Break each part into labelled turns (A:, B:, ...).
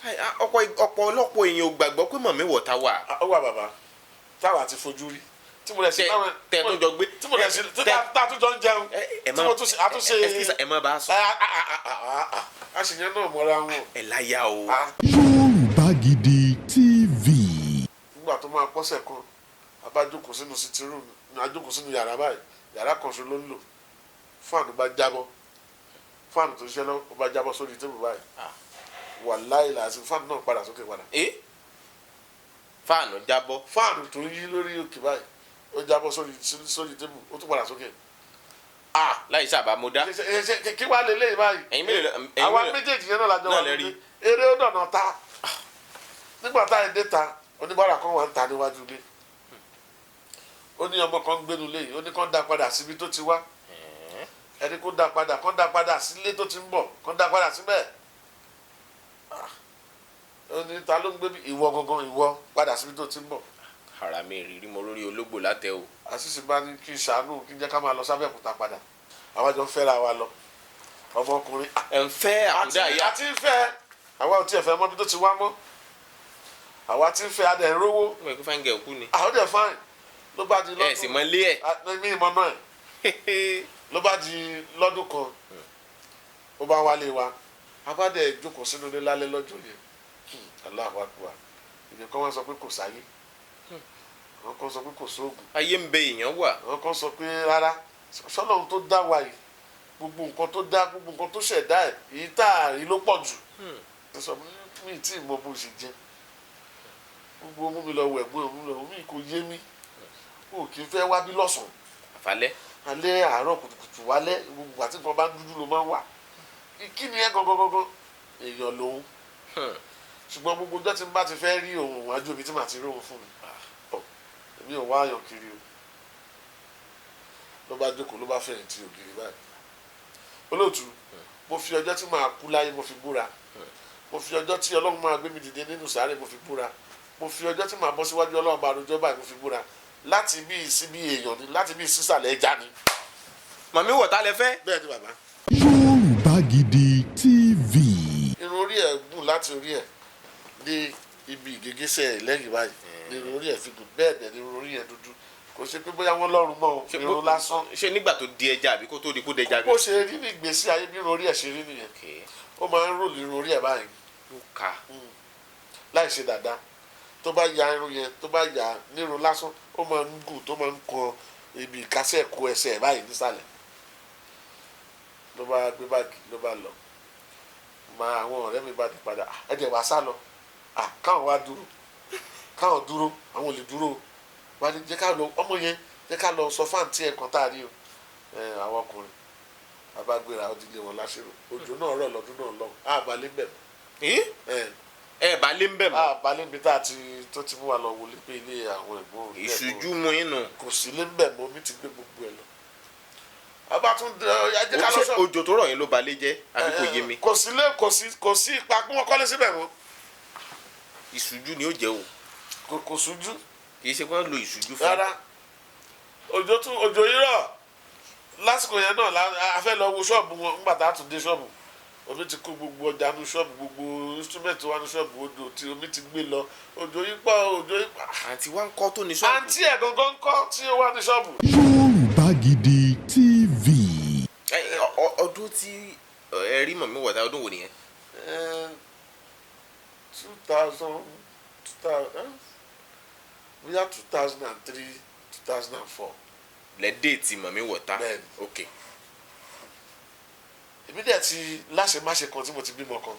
A: Ọ̀pọ̀lọpọ̀ èèyàn ò gbàgbọ́ pé mọ̀mí wọ̀ta wà.
B: Ó wà bàbá, táwa ti fojú rí, tí mo lè ṣe táwọn
A: tẹ tó jọ gbé.
B: Tí mo lè ṣe tí tá a tún jọ ń jẹun,
A: ẹ
B: tí mo tún ṣe àtúnṣe.
A: Ẹ ẹ má bá a sọ.
B: A sì yẹn náà mọ́ra wọn.
A: Ẹ láyà o.
C: Yorùbá Gidi TV.
B: Nígbà tó máa pọ́sẹ̀ kan, a bá jókòó sínú sitting room, a jókòó sínú yàrá báyìí, yàrá kan ṣo ló ń lò. Fáànù bá jábọ́, fáànù tó ṣiṣẹ́ lọ́wọ́, ó bá jábọ́ sórí table báyìí. Wàláì làásì, fáànù náà padà sókè padà.
A: Ẹ fáànù jábọ́?
B: Fáànù tó yí lórí òkè báyìí, ó jábọ́ sórí table, ó tún padà sókè.
A: Láì sábà mo dá.
B: Ṣe kí wàá lè léyìí báyìí?
A: Ẹ̀yin mélòó ẹ̀yin
B: Àwa
A: mélòó
B: méjèèjì yẹn náà lájọ
A: náà
B: wà
A: lẹ rí.
B: nílé. Eré ó dọ̀nà ta. Nígbà tá ẹ dé ta, oníbàárà kan wà ń ta níwájú ilé, ó ní ọmọ kan ń gbénu lé yìí, ó ní kán dá padà síbi tó ti wá, ẹni kó dá padà, kán dá padà sílé tó ti ń bọ̀, kán dá padà síbẹ̀. Ah. Ó ní ta ló ń gbé bí? Ìwọ gangan, ìwọ padà síbi tó ti ń bọ̀.
A: Ara mi ìrírí mo lórí ológbò látẹ o.
B: Àṣìṣe bá ní kí n ṣàánú, kí n jẹ́ ká máa lọ sábẹ́òkúta padà. Àwa jọ ń fẹ́ra wa lọ, ọmọkùnrin.
A: Ẹ ń fẹ́ àkúdà yá.
B: Àti ń fẹ́, àwa ò tiẹ̀ fẹ́ mọ́ bí tó ti wá mọ́. Àwa ti ń fẹ́, adẹ̀ ń rówó.
A: Wọ́n mọ̀ pé fine girl kú ni.
B: Àwọn dẹ̀ fine ló bá di lọ́dún.
A: Ẹ sì mọ ilé ẹ.
B: Ah, mi ìmọ̀ náà ẹ̀ ló bá di lọ́dún kan, ó bá wálé wa, a bá dẹ̀ jókòó sínú ilé lálẹ́ lọ́jọ́ yẹn. Allahu Akbar! Ìyẹn kan wọ́n sọ pé kò sáyé, àwọn kan sọ pé kò sóògùn.
A: Ayé ń bẹ, èèyàn wà.
B: Àwọn kan sọ pé rárá, sọlọ́run tó dá wa yìí, gbogbo nǹkan tó dá, gbogbo nǹkan tó ṣẹ̀dá ẹ̀, èyí tá a rí ló pọ̀ jù. Ẹ sọ mi tí ì mọ bó ṣe jẹ́, gbogbo mú mi lọ wẹ̀, gbọ́n mú mi lọ, mi kò yé mi, o kì í fẹ́ wá bí lọ́sàn-án.
A: Àfàlẹ́.
B: Alẹ́, àárọ̀ kùtùkùtù wálẹ́, gbogbo àti nǹkan bá ń dúdú ló máa ń wà. Kí ni ẹ gangan gangan? Èèyàn lòun, ṣùgbọ́n gbogbo ọjọ́ tí n bá ti fẹ́ rí òun, wájú mi tí màá ti rí òun fún mi. Ọ èmi ò wá àyàn kiri o. Ló bá jókòó, ló bá fẹ̀yìntì ògiri báyìí. Olóòtú, mo fi ọjọ́ tí màá kú láyé, mo fi búra. Mo fi ọjọ́ tí Ọlọ́run máa gbé mi dìde nínú sàárè, mo fi búra. Mo fi ọjọ́ tí màá bọ́ síwájú Ọlọ́run bá rojọ́ báyìí, mo fi búra. Láti bí sí bí èèyàn ni, láti bí sísàlẹ̀ ẹja ni.
A: Mọ̀mí wọ̀ta lẹ fẹ́.
B: Bẹ́ẹ̀ ni bàbá.
C: Yorùbá Gidi TV.
B: Irun orí ẹ̀ gùn láti orí ẹ̀ dé ibi ìgégésẹ̀ ẹ̀ lẹ́yìn báyìí ní irun orí ẹ̀ fi gùn. Bẹ́ẹ̀ dẹ̀ ní irun orí ẹ̀ dúdú, kò ṣe pé bóyá wọ́n lọ́rùn mọ́ o.
A: Ṣé
B: Irun lásán.
A: Ṣé nígbà tó di ẹja àbí kó tó di kó dẹja?
B: Bó ṣe rí ní ìgbésí ayé, bí irun orí ẹ̀ ṣe rí nìyẹn. Ó máa ń roll irun orí ẹ̀ báyìí.
A: Ó ka.
B: Láì ṣe dàda, tó bá ya irun yẹn, tó bá ya nírun lásán, ó máa ń gùn tó máa ń kan ibi ìkásẹ̀ kó ẹsẹ̀ ẹ̀ báyìí nísàlẹ̀. Ló bá gbé báàgì, ló bá lọ. Máa àwọn ọ̀rẹ́ mi bá di padà. "Ah, ẹ dẹ̀ wá sá lọ." Ah, káwọn wá dúró, káwọn dúró, àwọn ò lè dúró. Wá ní jẹ́ ká lọ, ọmọ yẹn, jẹ́ ká lọ sọ fáǹtì ẹ̀ kan tá a rí o. Ẹ àwọn ọkùnrin a bá gbéra, ó di ilé wọn láṣẹrò. Òjò náà rọ̀ lọ́dún náà lọ, àbálẹ́ bẹ̀.
A: Ẹ
B: Ẹ
A: ẹ bá lé ń bẹ̀ mọ́.
B: Àbálẹ́ mi tá a ti tó ti mú wa lọ wọlé pé ilé àwọn ẹ̀gbọ́n òun.
A: Ìṣújú mú inú.
B: Kò sí lé ń bẹ̀ mọ́, mi ti gbé gbogbo ẹ̀ lọ. A bá tún ẹ jẹ́ ká lọ
A: Ṣé
B: sọ.
A: òjò tó rọ̀ yín ló balẹ̀ jẹ́ àbí kò yé mi?
B: Kò sí lé, kò sí ipa pé wọ́n kọ́lé síbẹ̀ mọ́.
A: Ìṣújú ni ó jẹ́ o.
B: Kò sújú.
A: Kì í ṣe pé wọ́n lo ìṣújú fún.
B: Rárá, òjò tún, òjò yìí rọ̀ lásìkò yẹn náà a fẹ́ lọ wo ṣọ́ọ̀bù wọn. Ńgbà tá a tún dé ṣọ́ọ̀bù, omi ti kó gbogbo ọjà nu ṣọ́ọ̀bù, gbogbo instrument wa nu ṣọ́ọ̀bù, odò tí omi ti gbé lọ. Òjò yìí pọ̀, òjò yìí pọ̀.
A: Àǹtí wa ń kọ́ tó ní ṣọ́ọ̀bù?
B: Àǹtí ẹ̀ gangan ń kọ́ tí ó wà ní ṣọ́ọ̀bù?
C: Yorùbá Gidi TV.
A: Ẹ, ọdún tí ẹ rí mọ̀mí wọ̀ta, ọdún wo nìyẹn?
B: 2000, 2000, bóyá 2003, 2004.
A: Lẹ date mọ̀mí wọ̀ta?
B: Bẹ́ẹ̀ni.
A: Ok.
B: Èmi dẹ̀ ti láṣemáṣe kan tí mo ti bímọ kan.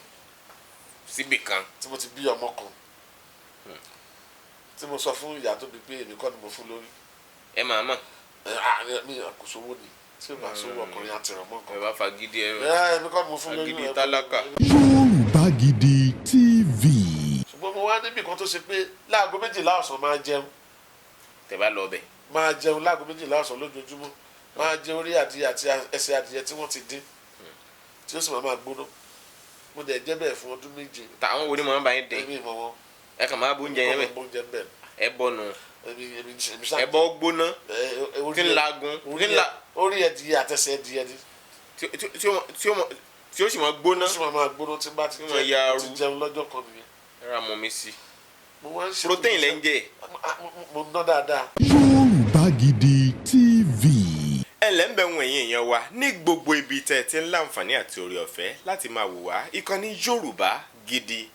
A: Síbì kan.
B: Tí mo ti bí ọmọ kan, tí mo sọ fún ìyá tó bí pé èmi kọ́ ni mo fún lórí.
A: Ẹ máa mọ̀.
B: Ẹ à mi kò sówó ni, tí o bá sówó ọkùnrin àtìrànmọ́
A: Ẹ
B: kan.
A: bá fagídí ẹ.
B: Ẹ èmi kọ́ ni mo fún lórí.
A: Agídí tálákà.
C: Yorùbá Gidi TV.
B: Ṣùgbọ́n mo wá níbì kan tó ṣe pé láago 12 ọ̀sán máa jẹun.
A: Tẹ bá lọ bẹ̀.
B: Máa jẹun láago 12 ọ̀sán lójoojúmọ́, máa jẹ orí adìyẹ àti ẹsẹ̀ adìyẹ tí wọ́n ti dín, tí ó sì máa máa gbóná. Mo dẹ̀ jẹ́ bẹ́ẹ̀ fún ọdún 7.
A: Táwọn wo ni mo máa ń bá yín dín?
B: Èmi ìmọ̀ wọn.
A: Ẹ kàn máa bó oúnjẹ yẹn bẹ̀.
B: Ọmọ oúnjẹ bẹ́ẹ̀.
A: Ẹ bọnu.
B: Èmi ṣáà
A: Ẹ bọ́ gbóná tí ń lagun tí ń la
B: orí adìyẹ àtẹsẹ̀ adìyẹ ni.
A: tí tí tí ó mọ- tí ó mọ Tí ó sì máa gbóná.
B: Ó sì máa gbóná tí n bá ti
A: Tí wọ́n ya
B: jẹ, ti
A: aru.
B: jẹun lọ́jọ́ kan nìyẹn.
A: Ẹ ra mọ mi sí.
B: Mo wá ń ṣètò
A: Protein lẹ́ ń jẹ.
B: Mo ń ná dáadáa.
C: Yorùbá Gidi TV.
A: Ẹ ǹlẹ́ ń bẹ̀ wọ̀n, ẹ̀yin èèyàn wa ní gbogbo ibi tẹ́ ẹ ti ń láǹfààní àti oore ọ̀fẹ́ láti máa wò wá. Ìkànnì Yorùbá Gidi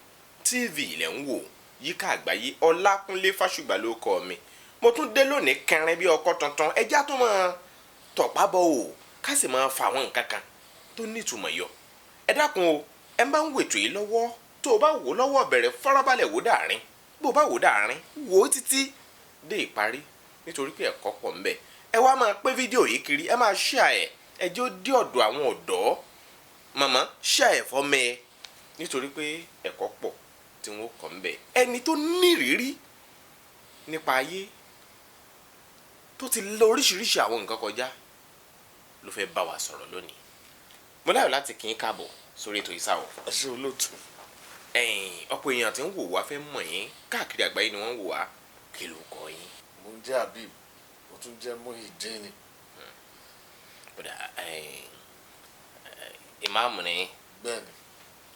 A: TV lẹ̀ ń wò yíká àgbáyé. Ọlákúnlé Fásùgbà ló kọ mi. Mo tún dé lónìí kẹrin bí ọkọ tuntun. Ẹjá tó máa tọ̀pá bọ̀ o, ká sì máa fa àwọn nǹkan kan tó nítumọ̀ yọ. Ẹ dákun o, ẹ máa ń wètò yìí lọ́wọ́. Tó o bá wò lọ́wọ́ bẹ̀rẹ̀, farabalẹ̀ wò dàárín. Bó o bá wò dàárín, wò ó títí dé ìparí, nítorí pé ẹ̀kọ́ pọ̀ ńbẹ. Ẹ wá máa pé fídíò yìí kiri, ẹ máa share ẹ, ẹ jẹ́ ó dé ọ̀dọ̀ àwọn ọ̀dọ́. Màmá, share ẹ̀ fọ́mọ ẹ, nítorí pé ẹ̀kọ́ pọ̀ tí wọ́n kọ́ ńbẹ. Ẹni tó nírìírí nípa ayé, tó ti lọ oríṣiríṣi àwọn nǹkan kọjá, ló fẹ́ bá wa sọ̀rọ̀ lónìí. Mo láyọ̀ láti kí n káàbọ̀ sórí ètò ìsáwọ̀.
B: Ẹ ṣé, olóòtú.
A: Ẹ̀yin ọ̀pọ̀ èèyàn tí ń wò wá fẹ́ mọ̀ yín. Káàkiri àgbáyé ni wọ́n ń wò wá. Kí ló kọ yín?
B: Mo ń jẹ́ Habib, mo tún jẹ́ Muhyiddin.
A: Kódà ẹ̀yin ìmáàmù ni?
B: Bẹ́ẹ̀ ni.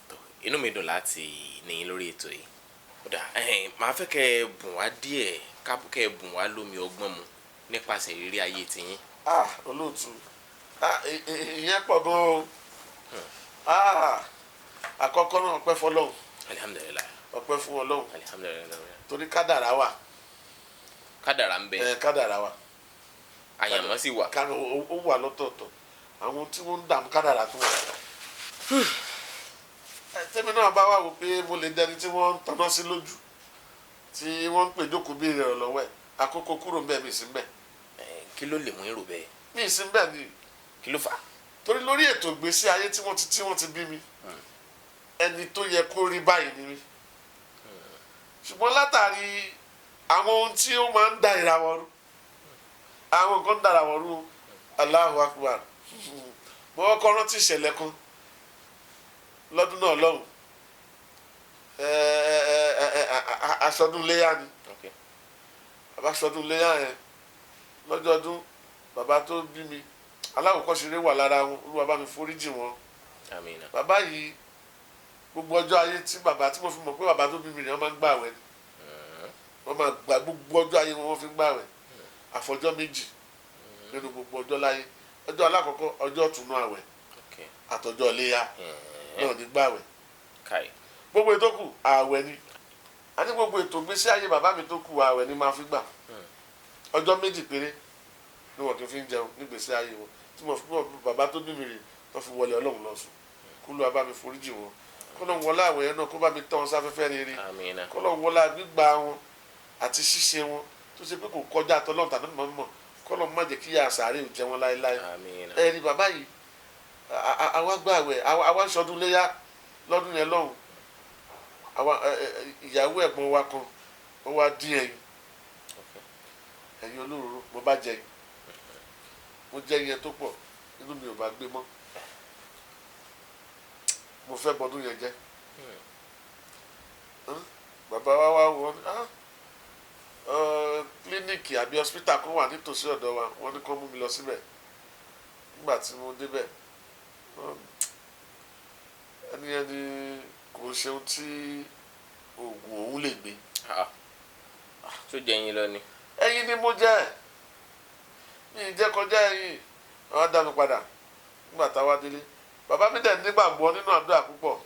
A: Tó, inú mi dùn láti ní yín lórí ètò yìí. Kódà ẹ̀yin, màá fẹ́ kẹ́ ẹ bùn wá díẹ̀, kẹ́ ẹ bùn wá lómi ọgbọ́n mu nípasẹ̀ ìrírí ayé tiyín.
B: Ah, olóòtú, ah, ìyẹn pọ̀ gan o. Ah, àkọ́kọ́ náà, ọpẹ́ fọlọ́hún.
A: Alihamudulilayi.
B: Ọpẹ́ fún Ọlọ́hun.
A: Alihamudulilayi.
B: Torí kádàrá wà.
A: Kádàrá ń bẹ.
B: Ẹ, kádàrá wà.
A: Àyànmọ́ sì wà.
B: Kánò ó wà lọ́tọ̀ọ̀tọ̀. Àwọn tí wọ́n ń dààmú kádàrá tó wà. Ẹ, tẹ́mi náà bá wà wò pé mo lè dẹni tí wọ́n ń tanná sí lójú, tí wọ́n ń pè jókòó bí rẹ̀ lọ́wọ́ ẹ̀, àkókò kúrò ń bẹ̀, mi sí ń bẹ̀.
A: Ẹ̀, kí ló lè mú irú bẹ́ẹ̀?
B: Mi sí ń bẹ̀ ni.
A: Kí ló fà á?
B: Torí lórí ètò ìgbésí ayé tí wọ́n ti bí mi, ẹni tó yẹ kó rí báyìí ni mí, ṣùgbọ́n látàrí àwọn ohun tí ó máa ń da ìràwọ̀ rú, àwọn nǹkan ń da ìràwọ̀ rú. Allahu Akbar! Mo kọ́kọ́ rántí ìṣẹ̀lẹ̀ kan lọ́dún náà lọ́hùn. Ẹ ẹ ẹ ẹ aṣọdún léyà ni. Bàbá aṣọdún léyà yẹn, lọ́jọ́ ọdún, bàbá tó bí mi, aláwòkọ́ṣeré wà lára wọn. Olúwa bá mi foríjì wọn.
A: Àmín.
B: Bàbá yìí, gbogbo ọjọ́ ayé tí bàbá tí mo fi mọ̀ pé bàbá tó bí mi rẹ̀, wọ́n máa ń gbààwẹ̀ ni. Wọ́n máa gbà gbogbo ọjọ́ ayé wọn, wọ́n fi ń gbààwẹ̀, àfọjọ́ 2 nínú gbogbo ọjọ́ láyé. Ọjọ́ alákọ̀ọ́kọ́, ọjọ́ ìtúnú àwẹ̀, àtọjọ́ iléyá náà ní gbààwẹ̀.
A: Kai.
B: Gbogbo ètò kù, ààwẹ̀ ni. Àti gbogbo ètò ìgbésí ayé bàbá mi tó kù, ààwẹ̀ ni máa fi gbà. Ọjọ́ 2 péré ni wọn kì í fi ń jẹun nígbésí ayé wọn, tí mo fi mọ̀ bàbá tó bí mi rè tó fi wọlé Ọlọ́run lọ sùn. Kó ló bá mi foríjì wọn, kó lóun wọlé àwẹ̀ yẹn náà, kó bá mi tọ́ wọn sáfẹ́fẹ́ rere.
A: Àmín.
B: Kó lóun wọlé gbígbà wọn àti ṣíṣe wọn tó ṣe pé kò kọjá tọlọ́run tàbí mọ̀mọ́, kó lóun má jẹ́ kí ìyà sàárè ò jẹ wọn láéláé.
A: Àmín.
B: Ẹ rí bàbá yìí, àwa gbààwẹ̀, àwa ń ṣọdún léyà lọ́dún yẹn lọ́hùn. Àwa ìyàwó ẹ̀gbọ́n wa kan, ó wá dín ẹyin, ẹyin olóróró. Mo bá jẹ ẹyin, mo jẹ ẹyin yẹn tó pọ̀, inú mi ò bá gbé mọ́. Mo fẹ́ bọdún yẹn jẹ́. Bàbá wa wá wọ́n clinic àbí hospital kan wà nítòsí ọ̀dọ̀ wa. Wọ́n ní kó mú mi lọ síbẹ̀. Nígbà tí mo débẹ̀, ẹni ẹni kò ṣe ohun tí oògùn òun lè gbé.
A: Ah. Tó jẹ yín lọ ni?
B: Ẹyin ni mo jẹ, mi ì jẹ kọjá ẹyin. Àwọn dá mi padà. Nígbà táwa délé, bàbá mi dẹ̀ nígbàgbọ́ nínú àdúrà púpọ̀.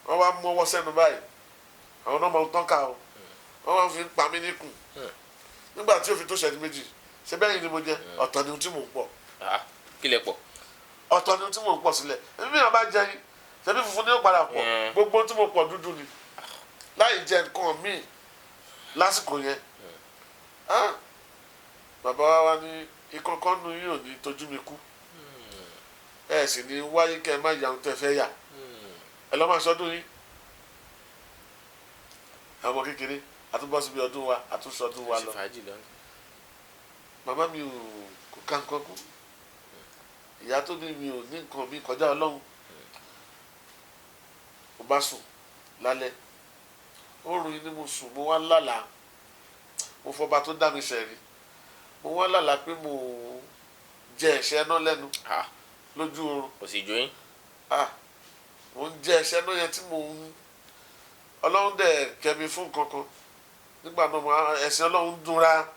B: Wọ́n wá mú ọwọ́ sẹ́nu báyìí, àwọn náà máa ń tán ká o, wọ́n wá fi ń pa mí níkùn. Nígbà tí ó fi tó ṣẹ́jú 2, ṣe bẹ́ẹ̀ ni mo jẹ, ọ̀tọ̀ ni ohun tí mò ń pọ̀.
A: Ah, kí lẹ pọ̀?
B: Ọ̀tọ̀ ni ohun tí mò ń pọ̀ sílẹ̀. Ẹbí mi náà bá jẹ yín, ṣebí funfun ni ó padà pọ̀. Gbogbo ohun tí mo pọ̀, dúdú ni, láì jẹ nǹkan míì lásìkò yẹn. Ah, bàbá wa wá ní ìkọ̀kọ̀ nu yín ò ní tójú mi kú, ẹ sì ní wáyé kẹ́ ẹ má yà ohun tẹ́ fẹ́ yà. Ẹ lọ́ máa ṣọdún yín. Àwọn kékeré àtúbọ̀ síbi ọdún wa, àtúnṣọdún wa
A: Ṣe
B: lọ.
A: fàájì lọ.
B: Màmá mi ò kò ká nǹkan kú. Ìyá tó bí mi ò ní nǹkan mi kọjá Ọlọ́run. Mo bá sùn lálẹ́, oorun yìí ni mo sùn. Mo wá lálàá, mo fọba tó dá mi sẹ̀rí, mo wá lálàá pé mo jẹ ẹ̀ṣẹ́ náà lẹ́nu
A: Ah,
B: lójú oorun.
A: Kò sì jó yín?
B: Ah. Mo ń jẹ ẹsẹ náà yẹn tí mo ń, Ọlọ́run dẹ̀ kẹ́mi fún kankan nígbà náà. Mo ẹ̀sìn Ọlọ́run dúnra.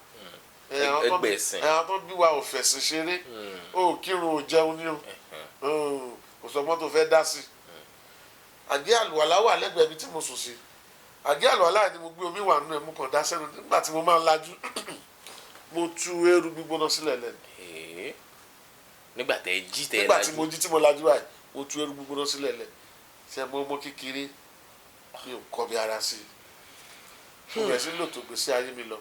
A: Ẹgbẹ̀sìn.
B: Ẹ̀hàn tó bí wa ò fẹ̀sìn ṣeré. Ó kírun, ò jẹun ní o, kò sọ mọ́tò fẹ́ dá sí. Àgé àlùwàlá wà lẹ́gbẹ̀ẹ́ ibi tí mo sùn sí. Àgé àlùwàlá ni mo gbé omi wà nínú ẹ̀, mo kàn dá sẹ́nu. Nígbà tí mo máa ń lajú, mo tú eérú gbígbóná sílẹ̀ lẹ́nu.
A: Ee. Nígbà tẹ ẹ jí, tẹ ẹ
B: Nígbà tí
A: lajú.
B: mo jí, tí mo lajú báyìí, mo tú eérú gbígbóná sílẹ̀ lẹ̀. Ṣe mo ọmọ kékeré, mi ò kọbi ara sí i. Mo bẹ̀rẹ̀ sí lò tó gbèsè ayé mi lọ.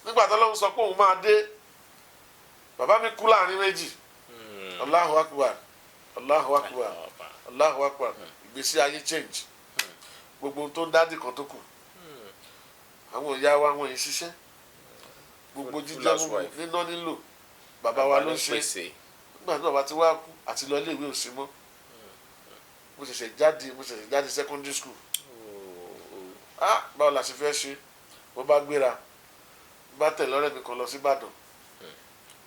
B: Nígbà tó lọ́hùn sọ pé òun máa dé, bàbá mi kú láàrin méjì. Allahu Akbar, Allahu Akbar, Allahu Akbar. Ìgbésí ayé change. Gbogbo ohun tó ń dádì kan tó kù, àwọn ìyá wa, wọn yìí ṣiṣẹ́. Gbogbo
A: Full
B: jíjẹ mímu,
A: housewife.
B: níná, nílò, bàbá wa ló ń ṣe.
A: Pèsè.
B: Nígbà tí bàbá ti wá kú, àti lọ iléèwé ò sí mọ́. Mo ṣẹ̀ṣẹ̀ jáde secondary school. Ah, báwo la ṣe fẹ́ ṣe? Mo bá gbéra, mo bá tẹ̀lé ọ̀rẹ́ mi kan lọ sí Ìbàdàn,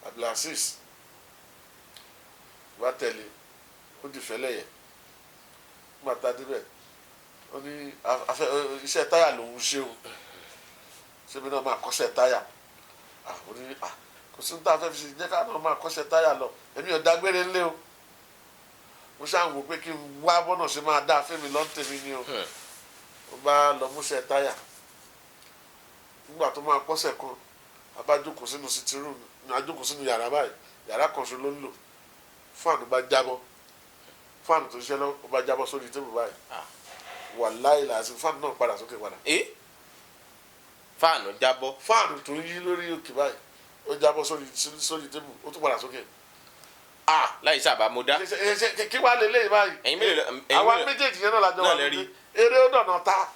B: Abdulaziz. Mo bá tẹ̀lé, ó di fẹ́lẹ́yẹ. Nígbà tá a débẹ̀, ó ní iṣẹ́ táyà lòún ṣe o, ṣébi náà máa kọ́ṣẹ́ táyà. Ah, ó ní, ah, kò sí ní tá a fẹ́ fi ṣe, jẹ́ ká náà máa kọ́ṣẹ́ táyà lọ. Èmi ò dágbére ńlé o. Mo ṣáà ń wò pé kí n wá bọ́nà ṣe máa dá fẹ́mi lọ́ntẹ̀mí ni o. Ó bá lọ múṣẹ́ táyà. Nígbà tó máa pọ́sẹ̀ kan, a bá jókòó sínú sitting room, a jókòó sínú yàrá báyìí. Yàrá kan ṣo ló ń lò. Fáànù bá jábọ́, fáànù tó ṣiṣẹ́ lọ́wọ́, ó bá jábọ́ sórí table báyìí.
A: Ah.
B: Wàláì làásì, fáànù náà padà sókè padà.
A: Ẹ fáànù jábọ́?
B: Fáànù tó ń yí lórí òkè báyìí, ó jábọ́ sórí table, ó tún padà sókè. Ah.
A: Láì sábà mo dá.
B: Kí wàá lè léyìí báyìí?
A: Ẹ̀yin mélòó ẹ̀yin
B: Àwa
A: mélòó?
B: méjèèjì yẹn náà lájọ
A: Náà
B: wà
A: lẹ
B: nílé.
A: Rí.
B: Eré ó dọ̀nà ta.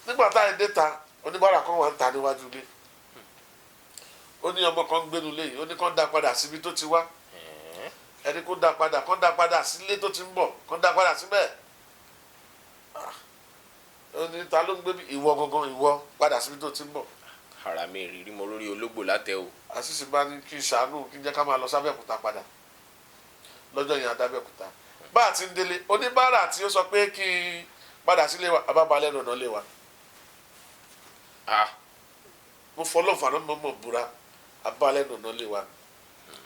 B: Nígbà tá ẹ dé ta, oníbàárà kan wà ń ta níwájú ilé. Ó ní ọmọ kan ń gbénu lé yìí. Ó ní kán dá padà síbi tó ti wá. Ẹni kó dá padà, kán dá padà sílé tó ti ń bọ̀, kán dá padà síbẹ̀. Ah. Ó ní ta ló ń gbé bí? Ìwọ gangan, ìwọ padà síbi tó ti ń bọ̀.
A: Ara mi rírí mo lórí ológbò látẹ o.
B: Àṣìṣe bá ní kí n ṣàánú, kí n jẹ́ ká máa lọ sábẹ́òkúta padà. Lọ́jọ́ yẹn, adábẹ́òkúta. Bá a ti ń délé, oníbàárà tí ó sọ pé kí n padà sílé wa, abábalẹ̀ ọ̀nà lé wa.
A: Ah.
B: Mo fọlọ́fà náà mọ̀mọ́ búra, abálẹ̀ ọ̀nà lé wa.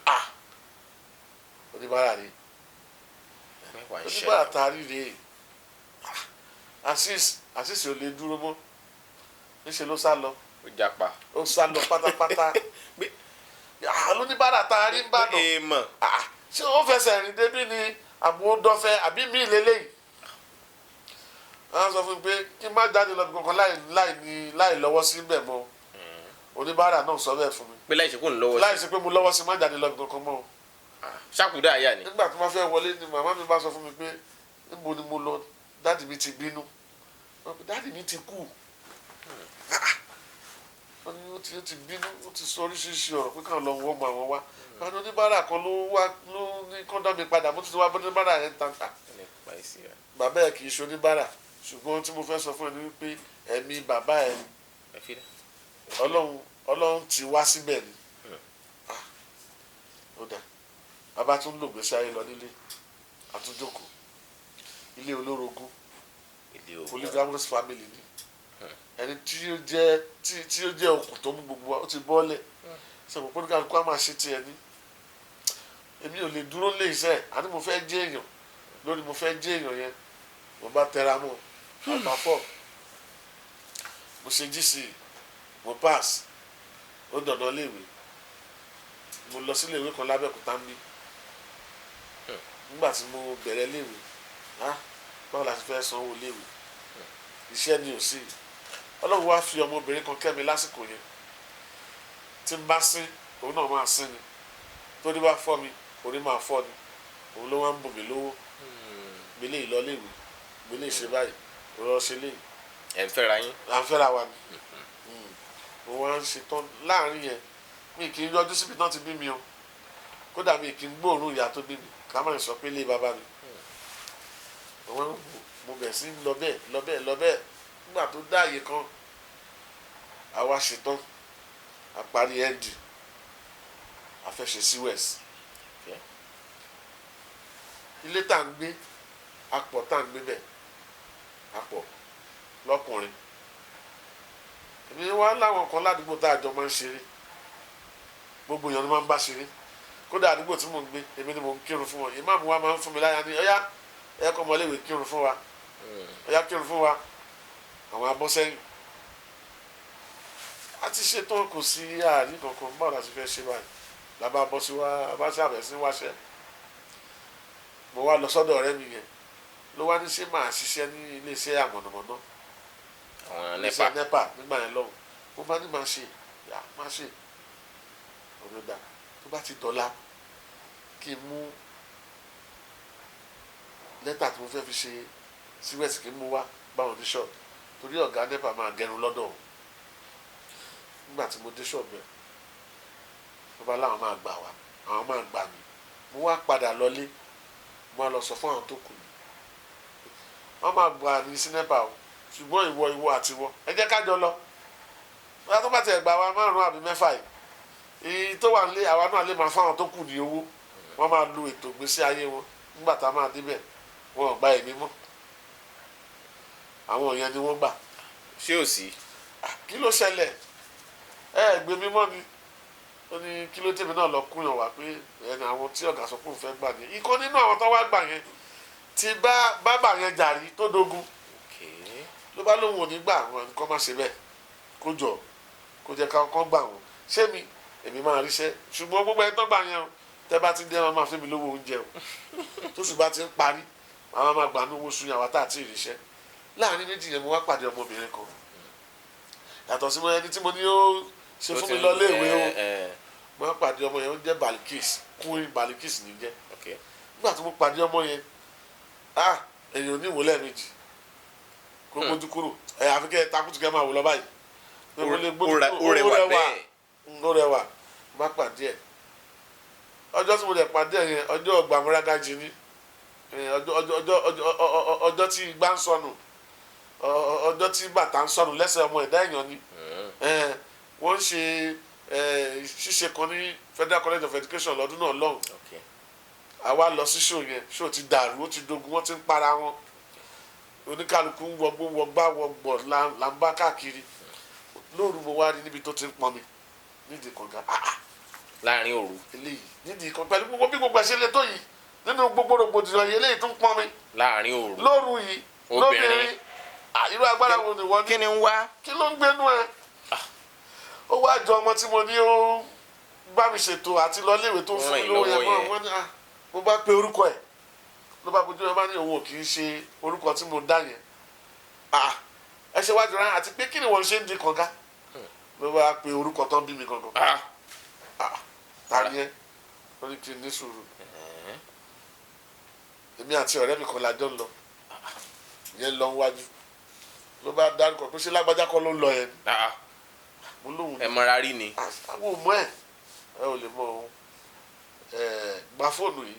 B: Ah, oníbàárà ni.
A: Mẹ́wàá ń
B: Oníbàárà
A: ṣẹlẹ̀.
B: tá a rí rèé. Azeez, Azeez ò lè dúró mọ́, níṣẹ́ ló sá lọ.
A: Ó japa.
B: Ó sá lọ pátápátá. Ah, lóníbàárà tá a rí ń bàdàn.
A: Èèmọ̀.
B: Ah, ṣé ó fẹsẹ̀ rìn débí ni, àbò dọ́fẹ́, àbí mí lélẹ́yìí? Wọ́n sọ fún mi pé kí n má jáde lọ bí kankan láì ní láì lọ́wọ́ sí bẹ̀ mọ́. Oníbàárà náà sọ bẹ́ẹ̀ fún mi.
A: Pé láì ṣe kó ń lọ́wọ́
B: Láì
A: sí.
B: ṣe pé mo lọ́wọ́ sí, má jáde lọ bí kankan mọ́ o.
A: Ṣàkúdà àyà ni.
B: Nígbà tí wọ́n fẹ́ wọlé ni màmá mi bá sọ fún mi pé níbo ni mo lọ, daddy mi ti bínú. Wọ́n pe daddy mi ti kú. Wọ́n ní ó ti bínú, ó ti sọ oríṣiríṣi ọ̀rọ̀ pé káwọn lọ wọ́n mọ àwọn wá. Àwọn oníbàárà kan ló wá, ló ní kán dá mi padà. Mo ti wá bọ́ oníbàárà yẹn tán ta. Bàbá ẹ̀ kì í ṣe oníbàárà, ṣùgbọ́n ohun tí mo fẹ́ sọ fún ẹ ni wípé ẹ̀mí bàbá ẹ̀, Ọlọ́run ti wá síbẹ̀ ni. Ah, ó dà. Bàbá tún lò gbèsè ayé lọ nílé, àtúnjókòó ilé olórogún. Polygamous family ni. Ẹni tí ó jẹ́ tí ó jẹ́ okùn tó mú gbogbo wa, ó ti bọ́lẹ̀. Sọ̀rọ̀ pé kálukú á máa ṣe tiẹ̀ ní. Èmi ò lè dúró lé iṣẹ́ àní. Mo fẹ́ jẹ́ èèyàn lórí, mo fẹ́ jẹ́ èèyàn yẹn. Mo bá tẹra mọ́ àpapọ̀, mo ṣe GCE, mo pass. Ó dọ̀nà léèwé, mo lọ sí iléèwé kan lábẹ́òkúta ń bí. Nígbà tí mo bẹ̀rẹ̀ léèwé, ah, báwo la ti fẹ́ sanwó léèwé? Iṣẹ́ ni ò sí. Ọlọ́run wá fi ọmọbìnrin kan kẹ́ mi lásìkò yẹn. Tí n bá sín, òun náà máa sín ni. Torí bá fọ́ mi, orí máa fọ́ ni. Òun ló wá ń bù mí lówó. Mi lè lọ léèwé, mi lè ṣe báyìí, mo lọ ṣe léyìí.
A: Ẹ̀ ń fẹ́ra yín.
B: À ń fẹ́ra wa ni. Mo wá ń ṣe tán láàrin yẹn. Mi kì í yọjú síbi tán ti bí mi o. Kódà mi kì í gbóòórùn ìyá tó bí mi, ká má sọ pé ilé bàbá mi. Mo wá ń wò, mo bẹ̀ sí lọ bẹ́ẹ̀, lọ bẹ́ẹ̀, lọ bẹ́ẹ̀. Nígbà tó dá àyè kan, àwa ṣetán, a parí ND, a fẹ́ ṣe COS. Ilé tá à ń gbé Apọ̀ tá à ń gbé bẹ̀, apọ̀ lọ́kùnrin. Èmi wá láwọn kan ládùúgbò tá a jọ máa ń ṣeré, gbogbo èèyàn ni máa ń bá ṣeré. Kódà àdúgbò tí mò ń gbé, èmi ni mò ń kírun fún wọn. Ìmáàmù wa máa ń fún mi láyà ní ọyá, ẹ kọ́ ọmọléèwé kírun fún wa, ọyá kírun fún wa. Àwọn abọ́sẹ́yìn a ti ṣetán, kò sí àárín kankan. Báwo la ti fẹ́ ṣe báyìí? La bá bọ́ sí wa, bá ṣàbẹ̀ sí wáṣẹ́. Mo wá lọ sọ́dọ̀ ọ̀rẹ́ mi yẹn, ló wá ní ṣé máa ṣiṣẹ́ ní iléeṣẹ́ àmọ̀nàmọ́ná,
A: Àwọn
B: iléeṣẹ́
A: NEPA.
B: NEPA nígbà yẹn lọ́hùn. Mo bá ní máa ṣe yà máa ṣe ọ̀nà dà. Tó bá ti dọ̀la, kí n mú lẹ́tà tí mo fẹ́ fi ṣe síwẹ̀sì, kí n mú wá báwọn ní ṣọ́ọ̀bù, torí ọ̀gá NEPA máa gẹrun lọ́dọ̀ òun. Nígbà tí mo dé ṣọ́ọ̀bù ẹ̀, wọ́n bá láwọn máa gbà wá, àwọn máa gbà mí. Mo wá padà lọlé, mo wá lọ sọ fún àwọn tó kù mí, wọ́n máa gbà ní sí NEPA o, ṣùgbọ́n ìwọ, ìwọ àti ìwọ, ẹ jẹ́ ká jọ lọ. Bóyá tó bá tiẹ̀ gbà wá márùn-ún àbí mẹ́fà yìí, èyí tó wà nílé àwa náà lè máa fáwọn tó kù ní owó, wọ́n máa lo ètò ìgbésí ayé wọn. Nígbà tá a máa débẹ̀, wọn ò gba èmi mọ́, àwọn yẹn ni wọ́n gbà.
A: Ṣé ò sí?
B: Ah, kí ló ṣẹlẹ̀? Ẹ ẹ gbé mi mọ́ mi. Ó ní kí ló tèmi náà lọ kúnyàn wá pé ẹni àwọn tí ọ̀gá sọ pé òun fẹ́ gbà ní ìkan nínú àwọn tó wá gbà yẹn ti bá bábà yẹn jàrí tó dogun. Ló bá lóun ò ní gbà wọn, nǹkan má ṣe bẹ́ẹ̀, kó jọ kó jẹ́ ká kán gbà wọn. Ṣé mi èmi máa ríṣẹ́? Ṣùgbọ́n gbogbo ẹni tó gbà yẹn o, tẹ́ bá ti dé, wọn máa fún mi lówó oúnjẹ o. Tóṣù bá ti ń parí, àwọn máa gbà ní owó sùn yàrá tá àti ìríṣẹ́. Láàrin méjì yẹn, mo wá pàdé ọmọbìnrin kan, yàtọ̀ sí ẹni tí mo ní ó ṣe fún mi lọ léèwé o. Mo wá pàdé ọmọ yẹn, ó jẹ́ Balikis, Queen Balikis ní jẹ́. Nígbà tí mo pàdé ọmọ yẹn, ah, èèyàn ní ìwò lẹ́ẹ̀mejì kó gbójú kúrò ẹ, àfi kẹ́ ẹ takùtù kẹ́ máa wò lọ báyìí pé mo lè gbójú kúrò.
A: Ó rẹwà bẹ́ẹ̀.
B: Ó rẹwà. Mo bá pàdé ẹ, ọjọ́ tí mo lè pàdé ẹ yẹn, ọjọ́ gbàmúrágájì ni. Ọjọ́ tí igbá ń sọnù, ọjọ́ tí bàtà ń sọnù lẹ́sẹ̀ ọmọ ẹ̀dá èèyàn ni. Wọ́n ń ṣe ṣíṣe kan ní Federal College of Education lọ́dún náà lọ́hùn. Àwa lọ sí show yẹn. Show ti dàrú, ó ti dogun, wọ́n ti ń para wọn, oníkálukú ń wọgbó wọgbá wọgbọ̀ là ń bá káàkiri lóru. Mo wá rí níbi tó ti ń pọn mi nídìí kànga. Ah ah!
A: Láàrin òru?
B: Eléyìí nídìí kan pẹ̀lú gbogbo bí gbogbo ẹ̀ ṣe lè tó yìí nínú gbogbo rògbòdìyàn yìí, eléyìí tún pọn mi
A: Láàrin òru?
B: lóru yìí.
A: Obìnrin.
B: Lóbìnrin. Ah, irú agbára wo ni wọ́n ní?
A: Kí ni ń wá?
B: Kí ló ń gbénú ẹ? Ó wá jọ ọmọ tí mo ní ó bá mi ṣètò àti lọ léèwé tó fún mi
A: Ràn
B: lówó yẹn
A: lọ́wọ́
B: mọ́
A: yẹn.
B: Wọ́n ní, ah, mo bá pe orúkọ ẹ̀, ló bá bójú ẹ, bá ní òun ò kì í ṣe orúkọ tí mo dá yẹn. Ah, ẹ ṣe wájú rán, àti pé kí ni wọ́n ṣe ń di kànga? Ló bá pe orúkọ tán bí mi gangan.
A: Ah!
B: Ah, ta ni ẹ? Ó ní kí n ní sùúrù. Èmi àti ọ̀rẹ́ mi kan la jọ ń lọ, ìyẹn lọ wájú, ló bá dárúkọ pé ṣé lágbájá kọ́ ló ń lọ yẹn?
A: Ah!
B: Mo lóhùn.
A: Ẹ mọra rí ni?
B: Àwọn ò mọ ẹ, ẹ ò lè mọ òun. Ẹ gba fóònù yìí.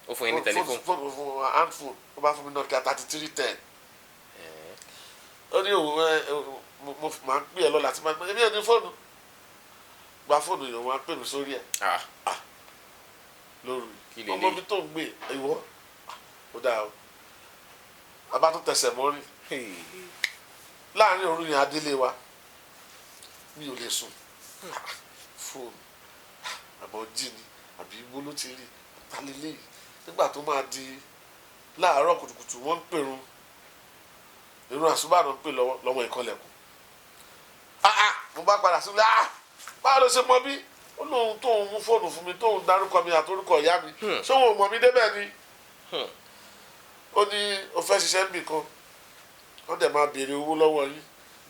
A: Ó fún yín ní tẹlifóònù?
B: Fóònù fún hand phone. Ó bá fún mi Nokia 3310. Ó ní òun ẹ mo máa ń pè ẹ lọ́la tí máa ń pè é. Èmi ò ní fóònù. Gba fóònù yìí, òun á pè mí sórí ẹ
A: Ah!
B: lóru.
A: Kí lélẹ̀?
B: Ọmọ mi tó ń gbé ìwọ, ó dáa o. A bá tún tẹsẹ̀ mọ́rin láàrin òru yẹn, adélé wa, mi ò lè sùn. Fóònù àbọ̀ jí ni àbí igbó ló ti rí talilé yìí? Nígbà tó máa di láàárọ̀ kùtùkùtù, wọ́n ń pèrun, irun àsùbà náà ń pè lọ́wọ́ lọ́wọ́ ìkọlẹ̀kùn. Ah ah, mo bá padà sílé. Ah, báwo ló ṣe mọ bí? Ó lóun tóun mú fóònù fún mi, tóun dárúkọ mi àtorúkọ ìyá mi, ṣé òun ò mọ̀ mí débẹ̀ ni? Ó ní o fẹ́ ṣiṣẹ́ níbì kan, wọ́n dẹ̀ máa béèrè owó lọ́wọ́ yín,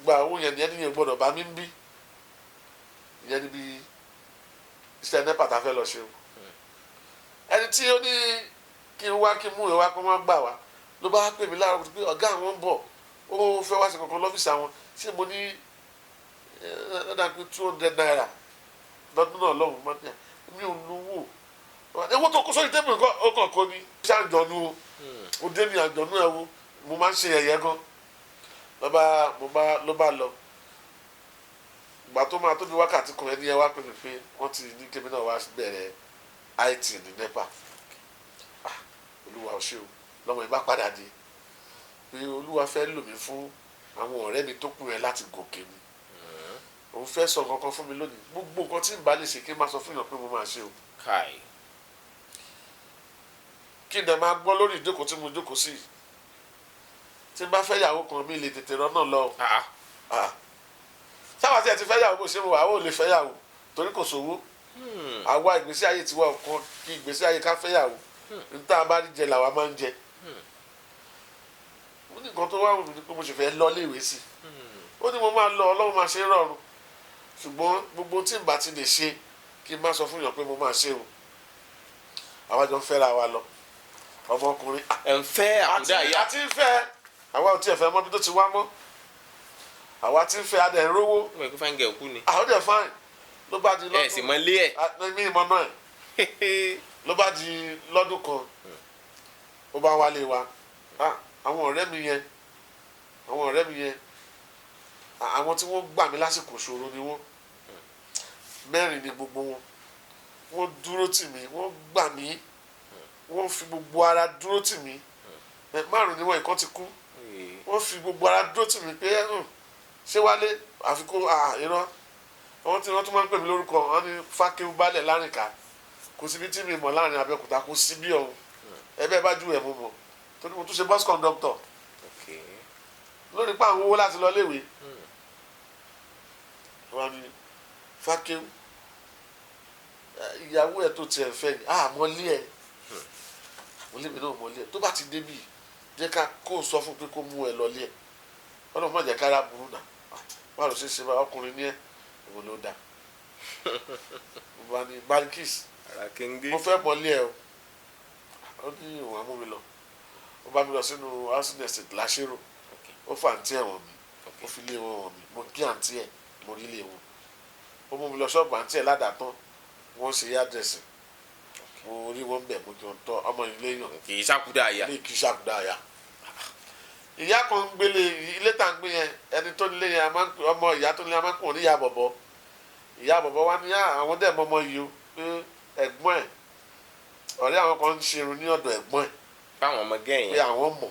B: gba owó yẹn ní ẹni yẹn gbọ́dọ̀ bá mi ń bí ìyẹn níbi iṣẹ́ NEPA tá a fẹ́ lọ ṣe o. Ẹni tí ó ní kí n wá, kí n mú ìwé wá kó má gbà wá, ló bá pè mí láàárọ̀ pé ọ̀gá àwọn ń bọ̀, ó fẹ́ wá sí kankan lọ́fíìsì àwọn. Ṣé mo ní ẹ ẹ pé ₦200 lọ́dún náà lọ́hùn-ún? Má ní mi ò lówó. Owó tó kó sórí table nǹkan ó kàn kó ni. Ṣé àjọ̀nù o? Ó dé ní àjọ̀nù ẹ̀ wo, mo máa ń ṣe ẹ̀yẹ gan. Ló bá mo bá ló bá lọ. Ìgbà tó máa tó bí wákàtí kan, ẹni yẹn wá pè mí pé wọ́n ti ní kébí náà wá bẹ̀rẹ̀ IT ní NEPA. Ah, Olúwa ò ṣe o. Lọ́mọ yìí bá padà dé pé Olúwa fẹ́ lò mí fún àwọn ọ̀rẹ́ mi tó kù yẹn láti gòkè ni. Òun fẹ́ sọ nǹkan kan fún mi lónìí. Gbogbo nǹkan tí n bá lè ṣe, kí n má sọ fún yàn pé mo máa ṣe o.
A: Kai.
B: Kí n dẹ̀ máa gbọ́ lórí ìjókòó tí mo jókòó sí yìí. Tí n bá fẹ́ yàwó kan, mi lè tètè rọ́nà lọ o.
A: Ah.
B: Ah. Sábà tí ẹ ti fẹ́ yàwó, bó ṣe mo wà, ó lè fẹ́ yàwó torí kò sówó. Àwa ìgbésí ayé tiwa ọ̀kan kí ìgbésí ayé ká fẹ́ yàwó. Níta bá rí jẹ làwa máa ń jẹ. Mo ní nǹkan tó wá wù mí ni pé mo sì fẹ́ lọ léèwé sí i. Ó ní mo máa lọ, Ọlọ́run máa ṣe é rọrùn, ṣùgbọ́n gbogbo tí n bá ti lè ṣe, kí n má sọ fún yàn pé mo máa ṣe o. Àwa jọ ń fẹ́ra wa lọ, ọmọkùnrin
A: Ẹ̀ ń fẹ́ àkúdà yá.
B: àti ń fẹ́. Àwa ò tiẹ̀ fẹ́ mọ́ bí tó ti wá mọ́. Àwa ti ń fẹ́, adẹ̀ ń rówó.
A: Wọ́n kò fáńgẹ̀ òkú ni.
B: Àwọn dẹ̀ fine. Ló bá di lọ́dún
A: Ẹ sì mọ ilé ẹ̀.
B: Ah, mi ìmọ̀ náà ẹ̀. Ló bá di lọ́dún kan, ó bá wálé wa. Ah, àwọn ọ̀rẹ́ mi yẹn, àwọn ọ̀rẹ́ mi yẹn, àwọn tí wọ́n gbà mí lásìkò ìṣòro ni wọ́n. Mẹ́rin ni gbogbo wọn. Wọ́n dúró tì mí, wọ́n gbà mí, wọ́n fi gbogbo ara dúró tì mí. Márùn ni wọ́n, ìkan ti kú. Wọ́n fi gbogbo ara dúró tì mí pé ṣé wálé àfikún irọ́. Àwọn tí wọ́n tún máa ń pè mí lórúkọ wọn ní Fákéwú Balẹ̀ Lárìnká. Kò síbi tí mi mọ̀ láàrin Abẹ́òkúta, kò sí bí ọ̀hún ẹbẹ́ bá ju ẹ̀ mú mọ̀, torí mo tún ṣe bus conductor lórí pa àwọn owó láti lọ léwe. Wọ́n ní Fákéwú, ìyàwó ẹ̀ tó tiẹ̀ fẹ́ ni mọ́lé ẹ̀, mọ́lé mi náà, mọ́lé ẹ̀. Tó bá ti débì, jẹ́ ká kó o sọ fún pé kó mú ẹ lọ lé ẹ̀. Ọlọ́run má jẹ́ kára burú nà. Báwo ló ṣe ṣe bá ọkùnrin ní ẹ̀, òun ló dáa. Mo bá ní Barikis,
A: Ara kéńgé.
B: mo fẹ́ mọ́lé ẹ o. Ó ní òun á mú mi lọ. Ó bá mi lọ sínú housing estate láṣírò. Ó fa àǹtí ẹ̀ wọ̀n mi, ó fi lé wọn wọ̀n mi. Mo kí àǹtí ẹ̀, mo rí lé wọn. Ó mú mi lọ ṣọ́ọ̀bù àǹtí ẹ̀ ládàá tán, wọ́n ṣe hairdressing. Mo rí wọn bẹ̀, mo jọ ń tọ́ ọmọ ilé yàn.
A: Kì í ṣàkúdà yá.
B: Ilé kì í ṣàkúdà yá. Ìyá kan ń gbélé ilé tá à ń gbé yẹn. Ẹni tó nílé yẹn, a máa ń pè ọmọ ìyá tó nílé, a máa ń pè wọ́n ní ìyá bọ̀bọ̀. Ìyá bọ̀bọ̀ wa ní àwọn dẹ̀ mọ́mọ́ yìí o, pé ẹ̀gbọ́n ẹ̀, ọ̀rẹ́ àwọn kan ń ṣerun ní ọ̀dọ̀ ẹ̀gbọ́n ẹ̀.
A: Fáwọn ọmọ gẹ́yìn.
B: Pé àwọn mọ̀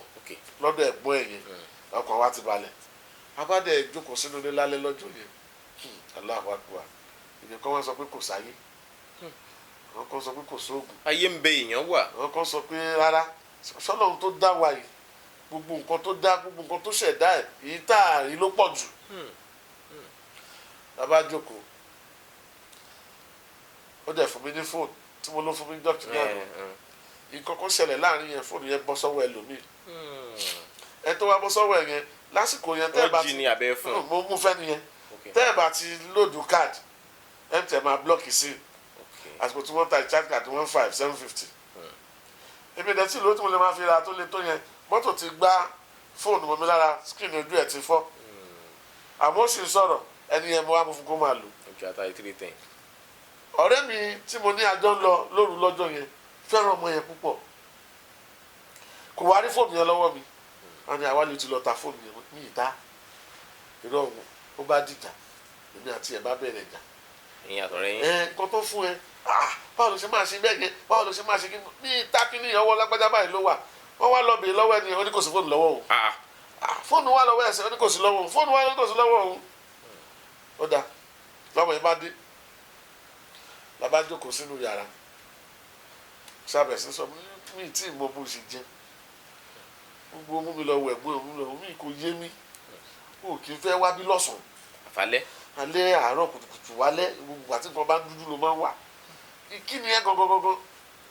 B: lọ́dọ̀ ẹ̀gbọ́n ẹ̀ yẹn. Ọkàn wa ti balẹ̀. Abádẹ́ jókòó sínú ilé lálẹ́ lọ́jọ́ yẹn. Allahu Akbar. Ìyẹn kan wá sọ pé kò sáyé, àwọn kan sọ pé kò sóògùn.
A: Ayé ń bẹ, èèyàn wà.
B: Àwọn kan sọ pé rárá, sọlọ́run tó dá wa yìí, gbogbo nǹkan tó dá, gbogbo nǹkan tó ṣẹ̀dá ẹ̀, èyí tá a rí ló pọ̀ jù. Bàbá jókòó, ó dẹ̀ fún mi ní fóònù tí mo ló fún mi ní dọ́kítà náà. Nǹkan kan ṣẹlẹ̀ láàrin yẹn, fóònù yẹn bọ́ sọ́wọ́ ẹlòmíì. Ẹ tó wá bọ́ sọ́wọ́ ẹ yẹn lásìkò yẹn, tẹ́ ẹ bá
A: Wọ́n jí
B: ti
A: ní abẹ́ fún un.
B: Mo mú fẹ́ nìyẹn. Tẹ́ ẹ bá ti load card, MTN máa block sí. Àsìkò tí wọ́n ta recharge card, 1,500, 750. Èmi ìdẹ́tí ìlú tí mo lè máa fi ra tó lè tó yẹn. Mọ́tò ti gbá fóònù mọ́ mi lára, screen ojú ẹ̀ ti fọ́, àmọ́ ó sì ń sọ̀rọ̀. Ẹni yẹn, mo wá mú fún kó máa lò.
A: Ojú àtàrí 310.
B: Ọ̀rẹ́ mi tí mo ní àjọ ń lọ lóru lọ́jọ́ yẹn fẹ́ràn ọmọ yẹn púpọ̀. Kò wá rí fóònù yẹn lọ́wọ́ mi. Wọ́n ní àwa lè ti lọ ta fóònù yẹn ní ìta. Irọ́ òun. Ó bá dìjà, èmi àti ẹ̀ bá bẹ̀rẹ̀ ìjà.
A: Ìyẹn àtọ̀rẹ́ yín.
B: Ẹ nǹkan tó fún ẹ, ah, báwo ló ṣe máa ṣe bẹ́ẹ̀ yẹn? Báwo ló ṣe máa ṣe? Kí ní ìta kí ní ọwọ́ lágbájá báyìí ló wà. Wọ́n wá lọ bèèrè lọ́wọ́ ẹni, ó ní kò sí fóònù lọ́wọ́ òun.
A: Ah.
B: Ah, fóònù wà lọ́wọ́ ẹsẹ̀, ó ní kò sí lọ́wọ́ òun. Fóònù wà, ó ní kò sí lọ́wọ́ òun. Ó dáa, lọ́mọ yìí bá dé, la bá jókòó sínú yàrá, sábẹ̀ sí sọ mi tí mo bó ṣe jẹ́. Gbogbo mú mi lọ wẹ̀, gbọ́ mú mi lọ, mi kò yé mi. O kì í fẹ́ wá bí lọ́sàn-án.
A: Àfàlẹ́.
B: Alẹ́, àárọ̀ kùtùkùtù, wálẹ́, gbogbo àti nǹkan bá ń dúdú ló máa ń wà. Kí ni ẹ gangan gangan?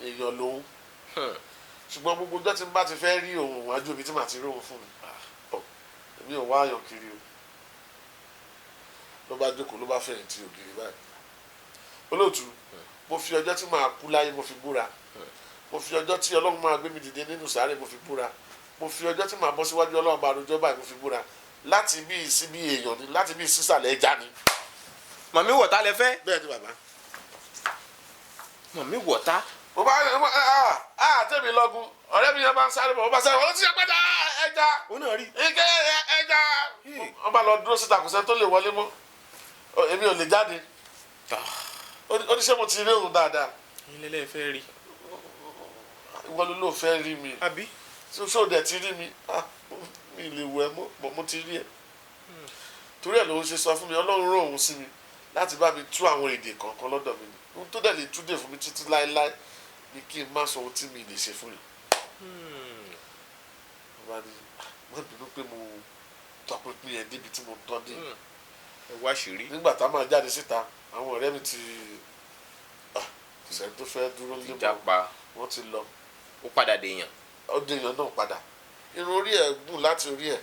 B: Èèyàn lòun, ṣùgbọ́n gbogbo ọjọ́ tí n bá ti fẹ́ rí òun, wájú ibi tí màá ti rí òun fún mi. Ọ èmi ò wá àyàn kiri o. Ló bá jókòó, ló bá fẹ̀yìntì ògiri báyìí. Olóòtú, mo fi ọjọ́ tí màá kú láyé, mo fi búra. Mo fi ọjọ́ tí Ọlọ́run máa gbé mi dìde nínú sàárè, mo fi búra. Mo fi ọjọ́ tí màá bọ́ síwájú Ọlọ́run bá rojọ́ báyìí, mo fi búra. Láti bí sí bí èèyàn ni, láti bí sísàlẹ̀ ẹja ni.
A: Mọ̀mí wọ̀tá lẹ fẹ́.
B: Bẹ́ẹ̀ ni, bàbá.
A: Mọ̀mí wọ̀tá.
B: Mo bá tẹ̀mí lọ́gùn. Ọ̀rẹ́ mi yẹn máa ń sáré bọ̀, mo bá sáré bọ̀, ó ti yẹ pẹ́ta ẹja.
A: Ó náà rí.
B: Ike ẹja. Wọ́n bá lọ dúró síta, kò sẹ́ni tó lè wọlé mọ́. Èmi ò lè jáde. Ó ní ṣé mo ti rí òun dáadáa?
A: Ilé lẹ́ẹ̀ fẹ́ rí.
B: Ìwọ ló ló fẹ́ rí mi.
A: Àbí.
B: Ṣó dẹ̀ ti rí mi? Ah, mi lè wẹ̀ mọ́, bọ̀ mo ti rí ẹ. Torí ẹ̀ lòun ṣe sọ fún mi, Ọlọ́run rán òun sí mi láti bá mi tú àwọn èdè kọ̀ọ̀kan lọ́dọ̀ mi ni. Ohun tó dẹ̀ lè túdè fún mi títí láéláé ni kí n má sọ ohun tí mi lè ṣe fún yìí. Mo bá ní, "Ah, má bínú pé mo tọpinpin ẹ débi tí mo tọ́ dé."
A: Ẹ wá ṣìírí.
B: Nígbà tá a máa jáde síta, àwọn ọ̀rẹ́ mi ti, ah, kò sẹ́ni tó fẹ́ dúró
A: Ti
B: lé mọ́.
A: jápa.
B: Wọ́n ti lọ.
A: Ó padà dèèyàn.
B: Ó dèèyàn náà padà. Irun orí ẹ̀ gùn láti orí ẹ̀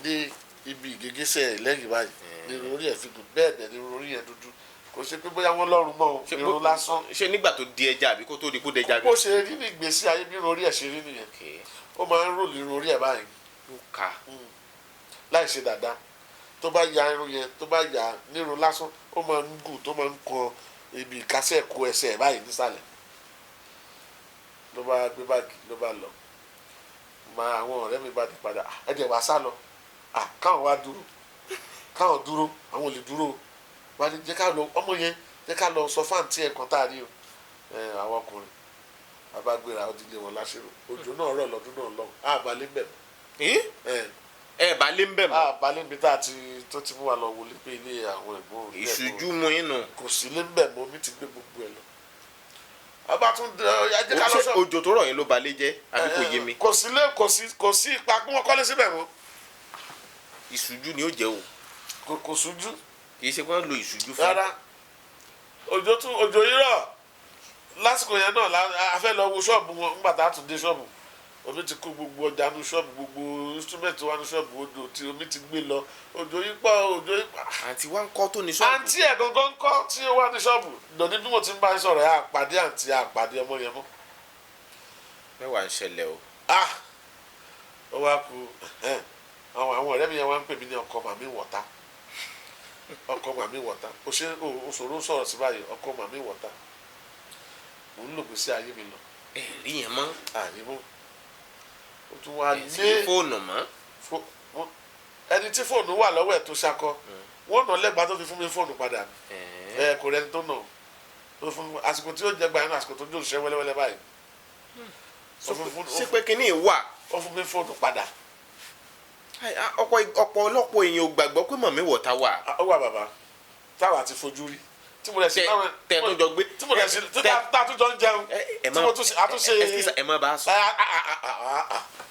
B: dé ibi ìgégésẹ̀ ẹ̀ lẹ́yìn báyìí. Irun orí ẹ̀ fi gùn bẹ́ẹ̀ dẹ̀ ni irun orí ẹ̀ dúdú. Kò ṣe pé bóyá wọ́n lọ́rùn mọ́ o,
A: Ṣé
B: irun lásán.
A: Ṣé nígbà tó di ẹja àbí kó tó di kó dẹja?
B: Bó ṣe rí ní ìgbésí ayé, bí irun orí ẹ̀ ṣe rí nìyẹn. Ó máa ń roll irun orí ẹ̀ báyìí.
A: Ó ka.
B: Láì ṣe dàda. Tó bá ya irun yẹn, tó bá ya nírun lásán, ó máa ń gùn tó máa ń kan ibi ìkásẹ̀ kó ẹsẹ̀ ẹ̀ báyìí nísàlẹ̀. Ló bá gbé báàgì, ló bá lọ. Máa àwọn ọ̀rẹ́ mi bá di padà, "Ah, ẹ jẹ́ wá sá lọ." Ah, káwọn wá dúró, káwọn dúró, àwọn ò lè dúró. Wá ní jẹ́ ká lọ, ọmọ yẹn, jẹ́ ká lọ sọ fáǹtì ẹ̀ kan tá a rí o. Ẹ àwọn ọkùnrin a bá gbéra, ó di ilé wọn láṣírò. Òjò náà rọ̀ lọ́dún náà lọ́hùn, àbálẹ́ bẹ̀
A: Ẹ
B: ẹ̀.
A: Ẹ bá lé ń bẹ̀ mọ́.
B: Àbálẹ́ mi tá a ti tó ti mú wa lọ wọlé pé ilé àwọn ẹ̀gbọ́n òun.
A: Ìṣújú mú inú.
B: Kò sí lé ń bẹ̀ mọ́, mi ti gbé gbogbo ẹ̀ lọ. A bá tún ẹ jẹ́ ká lọ
A: Ṣé
B: sọ.
A: òjò tó rọ̀ yín ló ba lé jẹ́ àbí? Kò yé mi.
B: Kò sí lé, kò sí ipa pé wọ́n kọ́lé síbẹ̀ mọ́.
A: Ìṣújú ni ó jẹ́ o.
B: Kò sújú.
A: Kì í ṣe pé wọ́n lo ìṣújú fún.
B: Rárá, òjò tún òjò yìí rọ̀ lásìkò yẹn náà a fẹ́ lọ wo ṣọ́ọ̀bù wọn. Ńgbà tá a tún dé ṣọ́ọ̀bù, omi ti kó gbogbo ọjà nu ṣọ́ọ̀bù, gbogbo instrument wa nu ṣọ́ọ̀bù, odò tí omi ti gbé lọ. Òjò yìí pọ̀, òjò yìí pọ̀.
A: Àǹtí wa ń kọ́ tó ní ṣọ́ọ̀bù?
B: Àǹtí ẹ̀ gangan ń kọ́ tí ó wà ní ṣọ́ọ̀bù lòdì. Bí mo ti ń bá yín sọ̀rọ̀ ẹ̀, àpàdé àǹtí, àpàdé ọmọ yẹn mọ́.
A: Mẹ́wàá ń ṣẹlẹ̀ o.
B: Ah, ó wá ku ẹ̀hẹ́n. Àwọn ọ̀rẹ́ mi yẹn wá ń pè mí ní ọkọ màmí wọ̀ta, ọkọ màmí wọ̀ta. Ó ṣe ó ṣòro sọ̀rọ̀ sí báyìí, ọkọ màmí wọ̀ta. Mò ń lò gbèsè ayé mi lọ.
A: Ẹ rí yẹn mọ́?
B: Àríwó, ó tún wá
A: Ẹ sì
B: lé
A: ní fóònù mọ́?
B: Ẹni tí fóònù wà lọ́wọ́ ẹ̀ tó ṣakọ, wọ́n nà lẹ́gbàá tó fi fún mi fóònù padà.
A: Ẹ̀ẹ́.
B: Ẹ kò rẹni tó nà tó fún mi. Àsìkò tí ó jẹ gbà yẹn náà, àsìkò tó jó ṣiṣẹ́ wẹ́lẹ́wẹ́lẹ́ báyìí, ó fún
A: Ṣé pé kínní wà?
B: Ó fún mi fóònù padà.
A: Ai, ah, ọ̀pọ̀lọpọ̀ èèyàn ò gbàgbọ́ pé mọ̀mí wọ̀ta wà.
B: Ah, ó wà bàbá, táwa ti fojú rí, tí mo lè ṣe
A: Tẹ
B: táwọn
A: tẹ tó jọ gbé.
B: tí mo lè ṣe tí tá a tún jọ ń jẹun,
A: ẹ
B: tí mo tún ṣe àtúnṣe.
A: Ẹ sísà, ẹ má bá a sọ.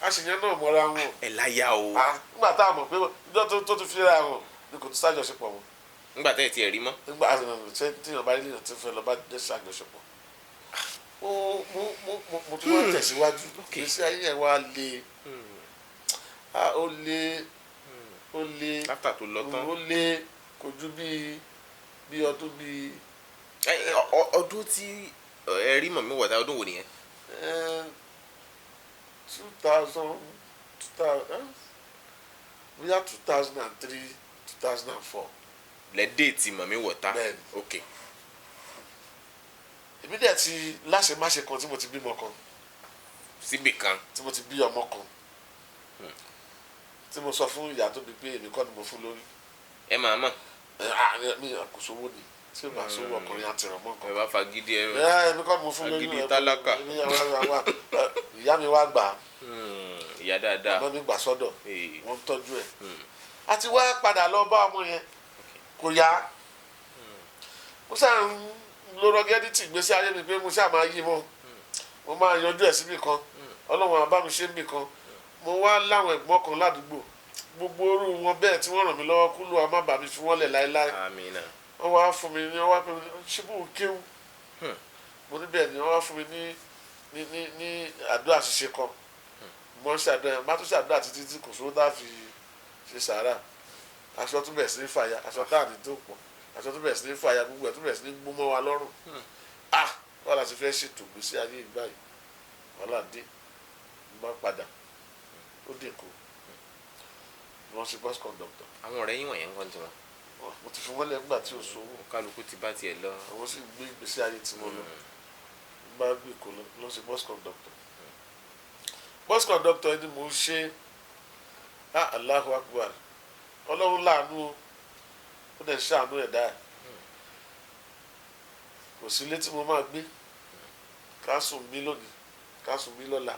B: A sì yẹn náà mọ́ra wọn.
A: Ẹ láyà o.
B: Ah, nígbà tá a mọ̀ pé ìjọ tó tún fi ra wọn ni kò tún ṣàjọṣepọ̀ wọn.
A: Nígbà tẹ́ ẹ tiẹ̀ rí mọ́.
B: Nígbà ṣé tíyàn bá rí lèèyàn tí fẹ́ lọ bá dé ṣàjọṣepọ̀. Mo tún wá tẹ̀síwájú. Ìgbésí ayé yẹn wá le. Ah, ó le, ó le.
A: Látà tó lọ tán.
B: Ó le, kò ju bíi ọdún bíi
A: Ẹ, ọdún tí ẹ rí mọ̀mí wọ̀ta, ọdún wo nìyẹn?
B: 2000, 2000, bóyá 2003, 2004.
A: Lẹ date mọ̀mí wọ̀ta?
B: Bẹ́ẹ̀ni.
A: Ok.
B: Èmi dẹ̀ ti láṣemáṣe kan tí mo ti bímọ kan.
A: Síbì kan.
B: Tí mo ti bí ọmọ kan, tí mo sọ fún ìyá tó bí pé èmi kọ́ ni mo fún lórí.
A: Ẹ máa mọ̀.
B: Ẹ, ah, mi kò sówó ni, tí o bá sówó ọkùnrin àtìrànmọ́
A: Ẹ
B: kan.
A: bá fagídí ẹ.
B: Ẹ, èmi kọ́ ni mo fún lórí.
A: Agídí tálákà.
B: Ìyá mi wá gbà á.
A: Ìyá dáadáa.
B: Àmọ́ mi gbà sọ́dọ̀.
A: Ee.
B: Wọ́n ń tọ́jú ẹ̀. A ti wá padà lọ bá ọmọ yẹn, kò yá. Mo ṣáà ń lo rọgẹ́dìtì ìgbésí ayé mi pé mo ṣáà máa yí mọ́, mo máa yanjú ẹ̀ síbì kan, Ọlọ́run á bá mi ṣe níbì kan. Mo wá láwọn ẹ̀gbọ́n kan ládùúgbò, gbogbo orú wọn bẹ́ẹ̀ tí wọ́n ràn mí lọ́wọ́ kúlù, a má bà mí fi wọ́n lẹ̀ láéláé.
A: Amina.
B: Wọ́n wá fún mi ní, wọ́n wá pè mí, ṣé bó kéwú? Mo ní bẹ́ẹ̀ ni. Wọ́n wá fún mi ní àdúrà ṣíṣe kan. Mo ń ṣàdúrà yẹn, má tún ṣàdúrà títí tí kò sówó tá a fi ṣe sàárà. Aṣọ tún bẹ̀rẹ̀ sí ní fàya, aṣọ tá à ní tó pọ̀, aṣọ tún bẹ̀rẹ̀ sí ní fàya, gbogbo ẹ̀ tún bẹ̀rẹ̀ sí ní gbó mọ́ wa lọ́rùn. Ah, wọ́n la ti fẹ́ ṣètò gbèsè ayé ìgbà yìí? Wàhálà dé. Mo bá padà, ó dé kó wọ́n ṣe bus conductor.
A: Àwọn ọ̀rẹ́ yín wọ̀nyẹn ń kọ́ tiwọn?
B: Mo ti fi wọ́n lẹ̀ nígbà tí ò sówó.
A: Kálukú ti bá tiẹ̀ lọ.
B: Àwọn sì gbé ìgbésí ayé tí wọ́n lọ. Mo bá gbé kó lọ lọ sí bus conductor. Bus conductor ni mò ń ṣe. Ah, Allahu Akbar, Ọlọ́run láàánú o, ó dẹ̀ ṣàánú ẹ̀dá ẹ̀. Kò sí ilé tí mo máa gbé. Ká sùn mí lónìí, ká sùn mí lọ́la.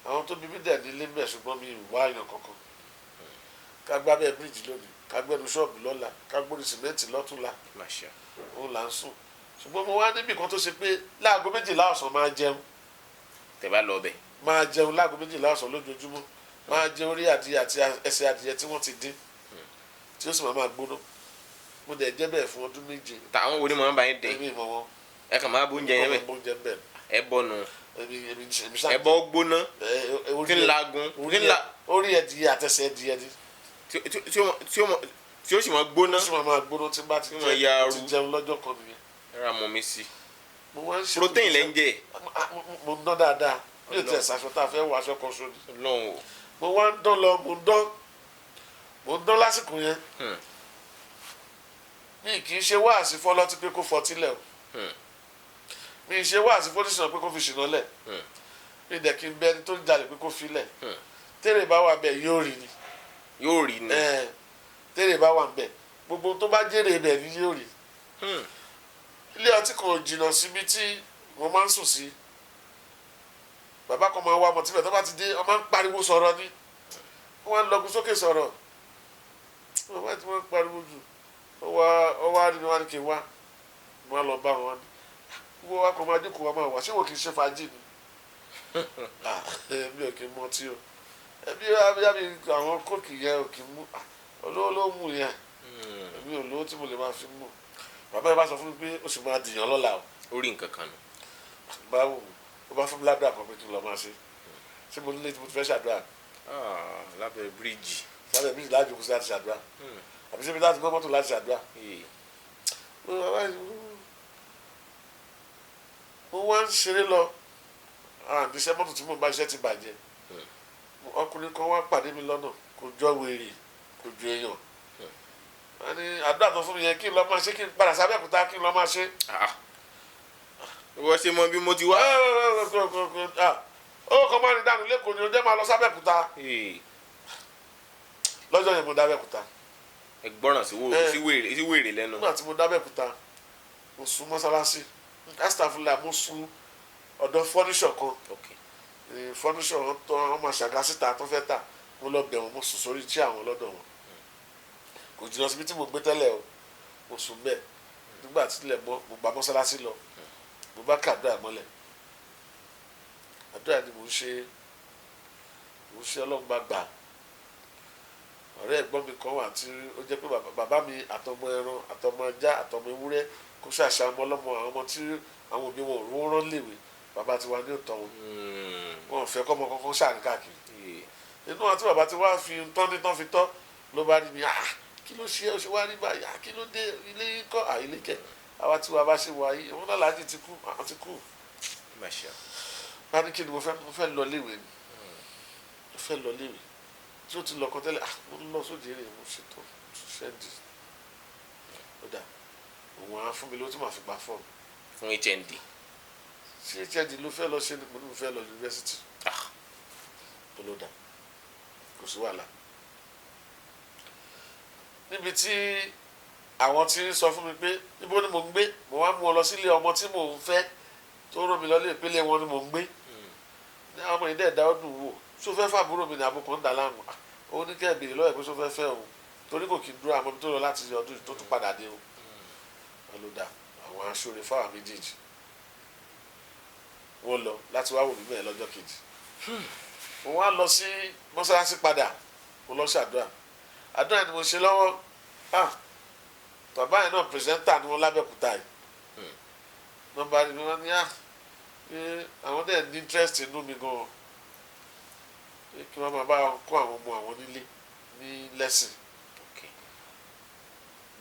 B: Àwọn tó bí mi dẹ̀ nílé mbẹ̀, ṣùgbọ́n mi ì wá èèyàn kankan. Ká gbá bẹ́ẹ̀ bíríìjì lónìí, ká gbẹ́nu ṣọ́ọ̀bù lọ́la, ká gbórí sìmẹ́ǹtì lọ́túnla,
A: Masha.
B: òun là ń sùn. Ṣùgbọ́n mo wá níbì kan tó ṣe pé láago 12 ọ̀sán máa jẹun.
A: Tẹ́ bá lọ bẹ̀.
B: Máa jẹun láago 12 ọ̀sán lójoojúmọ́, máa jẹ orí adìyẹ àti ẹsẹ̀ adìyẹ tí wọ́n ti dín, tí ó sì máa gbóná. Mo dẹ̀ jẹ́ bẹ́ẹ̀ fún ọdún 7.
A: Táwọn wo ni mo máa ń bá yín dín?
B: Èmi ìmọ̀ wọn.
A: Ẹ kàn máa bó oúnjẹ yẹn bẹ̀.
B: Oúnjẹ ń bẹ̀.
A: Ẹ bọ̀ nù.
B: Èmi èmi èmi ṣáà
A: Ẹ bọ́ gbóná. Tí ń lagun. Tí ń la
B: orí adìyẹ àtẹsẹ̀ adìyẹ ni.
A: Tí ó sì máa gbóná.
B: Ó sì máa gbóná tí n bá ti
A: Tí wọ́n ya
B: jẹ ti
A: aru.
B: jẹun lọ́jọ́ kan nìyẹn.
A: Ẹ ra mọ mi sí.
B: Mo wá ń ṣe
A: Protein lẹ́ ń jẹ.
B: Mo ń dán dáadáa, mi ò tiẹ̀ ṣaṣọ tá a fẹ́ wọ aṣọ kan ṣo ni.
A: Ọlọ́run o.
B: Mo wá ń dán lọ, mo ń dán, mo ń dán lásìkò yẹn. Mi kì í ṣe wáàsí fọlọ́tí pé kó fọtí lẹ̀ o. Mi ì ṣe wáàsí fọlọ́sìnà pé kó fi ṣìnà lẹ̀. Mi dẹ̀ kí n bẹ ẹni tó ń jalè pé kó fi lẹ̀. Tẹ́lẹ̀ bá wà bẹ́ẹ̀ yóò rí ni.
A: Yóò rí ni.
B: Tẹ́lẹ̀ bá wà bẹ́ẹ̀, gbogbo tó bá jèrè bẹ́ẹ̀ ni yóò rí. Ilé ọtí kan ò jìnnà síbi tí mo máa ń sùn sí. Bàbá kan máa ń wá ọmọ tíbẹ̀, tó bá ti dé, ọmọ ń pariwo sọ̀rọ̀ ni, wọ́n wá ń lọgun sókè sọ̀rọ̀. Bàbá tí wọ́n ń pariwo jù, ó wá rí mi, wá ní kí n wá. Mo wá lọ bá wọn ní wọ́n wá kọ́ máa dínkù, wá máa wá ṣé wọ́n kì í ṣe fàájì ni? Ah, mi ò kì í mọtí o. Ẹbí bí àwọn kóòkì yẹn ò kì í mú. Ah, olówó ló mú yẹn. Èmi ò lówó tí mo lè máa fi mú. Bàbá yẹn bá sọ fún mi pé ó sì máa dìyàn lọ́la o.
A: Ó rí nǹkan kan nù.
B: Bá wù mí, ó bá fún mi ládùúrà kan pé kí n lọ máa ṣe. Ṣé mo nílé tí mo ti fẹ́ ṣàdúrà?
A: Ah, lábẹ́ bíríìjì.
B: Sábẹ́ bíríìjì láti jókòó sí láti ṣàdúrà, àbí ṣé mi láti gbọ́ mọ́tò láti ṣàdúrà?
A: Ee.
B: Mo wá ń ṣeré lọ, àdìsẹ́ mọ́tò tí mo bá ṣiṣẹ́ ti bàjẹ́. Ọkùnrin kan wá pàdé mi lọ́nà, kò jọ wèrè, kò jọ èèyàn. Wọ́n ní àdúrà tó fún mi yẹn, kí n lọ máa ṣe, kí n padà sábẹ́òkúta, kí n lọ máa ṣe.
A: Ah. Ìwọ ṣe mọ bí mo ti wá.
B: Ó kàn máa ní dànù lẹ́kọ̀ọ́ ni ó jẹ́ máa lọ sábẹ́òkúta.
A: Ee.
B: Lọ́jọ́ yẹn mo dábẹ́òkúta.
A: Ẹ gbọ́ràn sí wèrè lẹ́nu.
B: Nígbà tí mo dábẹ́òkúta, mo sùn mọ́sálásí, astafula, mo sùn ọ̀dọ̀ fọ́níṣọ̀ kan. Fọ́níṣọ̀ wọn tọ́ wọn máa ṣàga síta tó fẹ́ tà. Mo lọ bẹ̀ wọ́n, mo sùn sórí tí àwọn lọ́dọ̀ wọn, kò jìnnà síbi tí mo gbé tẹ́lẹ̀ o. Mo sùn bẹ́ẹ̀. Nígbà tí ilẹ̀ mọ́, mo gba mọ́sálásí lọ, mo bá kàdúrà mọ́lẹ̀. Àdúrà ni mò ń ṣe, mò ń ṣe. Ọlọ́run bá gbà. Ọ̀rẹ́ ẹ̀gbọ́n mi kan wà tí ó jẹ́ pé bàbá mi àtọmọ ẹran, àtọmọ ajá, àtọmọ ewúrẹ́, kó ṣàṣà ọmọ ọlọ́mọ, àwọn ọmọ tí àwọn òbí wọn ò rówó rán léwe, bàbá ti wá ní òtọ́ wọn. Wọn ò fẹ́ kọ́mọ kankan ṣàní káàkiri. Inú àti bàbá ti wá fi tán ní tán fi tọ́ ló bá rí mi. Ah, kí ló ṣe é? Ó ṣe wá rí báyìí? Ah, kí ló dé? Ilé kọ́? Ah, ilé kẹ̀, àwa tí wàá bá ṣe wà yìí, wọn náà láti ti kú, àwọn ti kú.
A: Masha.
B: Bá ní kí ni mo fẹ́? Mo fẹ́ lọ léwe ni, mo fẹ́ lọ léwe. Tí ó ti lọ kan tẹ́lẹ̀. Ah, mo ń lọ sóde eré, mo ṣètò ṣẹ́ndì. Ó dà, òun á fún mi lówó tí màá fi gba fọ́ọ̀mù.
A: Fún HND.
B: Ṣé HND ló fẹ́ lọ ṣe ni? Mo ní mo fẹ́ lọ yunifásitì.
A: Ah.
B: Ó ló dà, kò sí wàhálà. Níbi tí àwọn tí ń sọ fún mi pé níbo ni mò ń gbé, mo wá mú ọ lọ sílé ọmọ tí mò ń fẹ́ tó rán mi lọ lé ìpínlẹ̀ wọn ni mò ń gbé. Ní àwọn ọmọ yìí dẹ̀ dá ọdún wò, ṣó fẹ́ fàbúrò mi ní àbùkù ń dà láàmú. Ah, ó ní kẹ́ ẹ̀ béèrè lọ́wọ́ ẹ̀ pé ṣó fẹ́ fẹ́ òun, torí kò kí n dúró àmọ́ ibi tó lọ láti ọdún tó tún padà dé o. Wọn ló dà, àwọn aṣọ́re fáwọn méjèèjì, wọ́n lọ láti wá wò mí bẹ́ẹ̀ lọ́jọ́ kejì. Mo wá lọ sí mọ́sálásí padà, mo lọ ṣàdúrà. Àdúrà ni mo ṣe lọ́wọ́. Ah, bàbá yẹn náà, presenter ni wọ́n lábẹ́òkúta yìí. Nọ́mbà ni wọ́n ní. Ah, pé àwọn dẹ̀ ní interest inú mi gan-an, pé kí wọ́n máa bá wọn kó àwọn ọmọ àwọn nílé ní lẹ́sìn.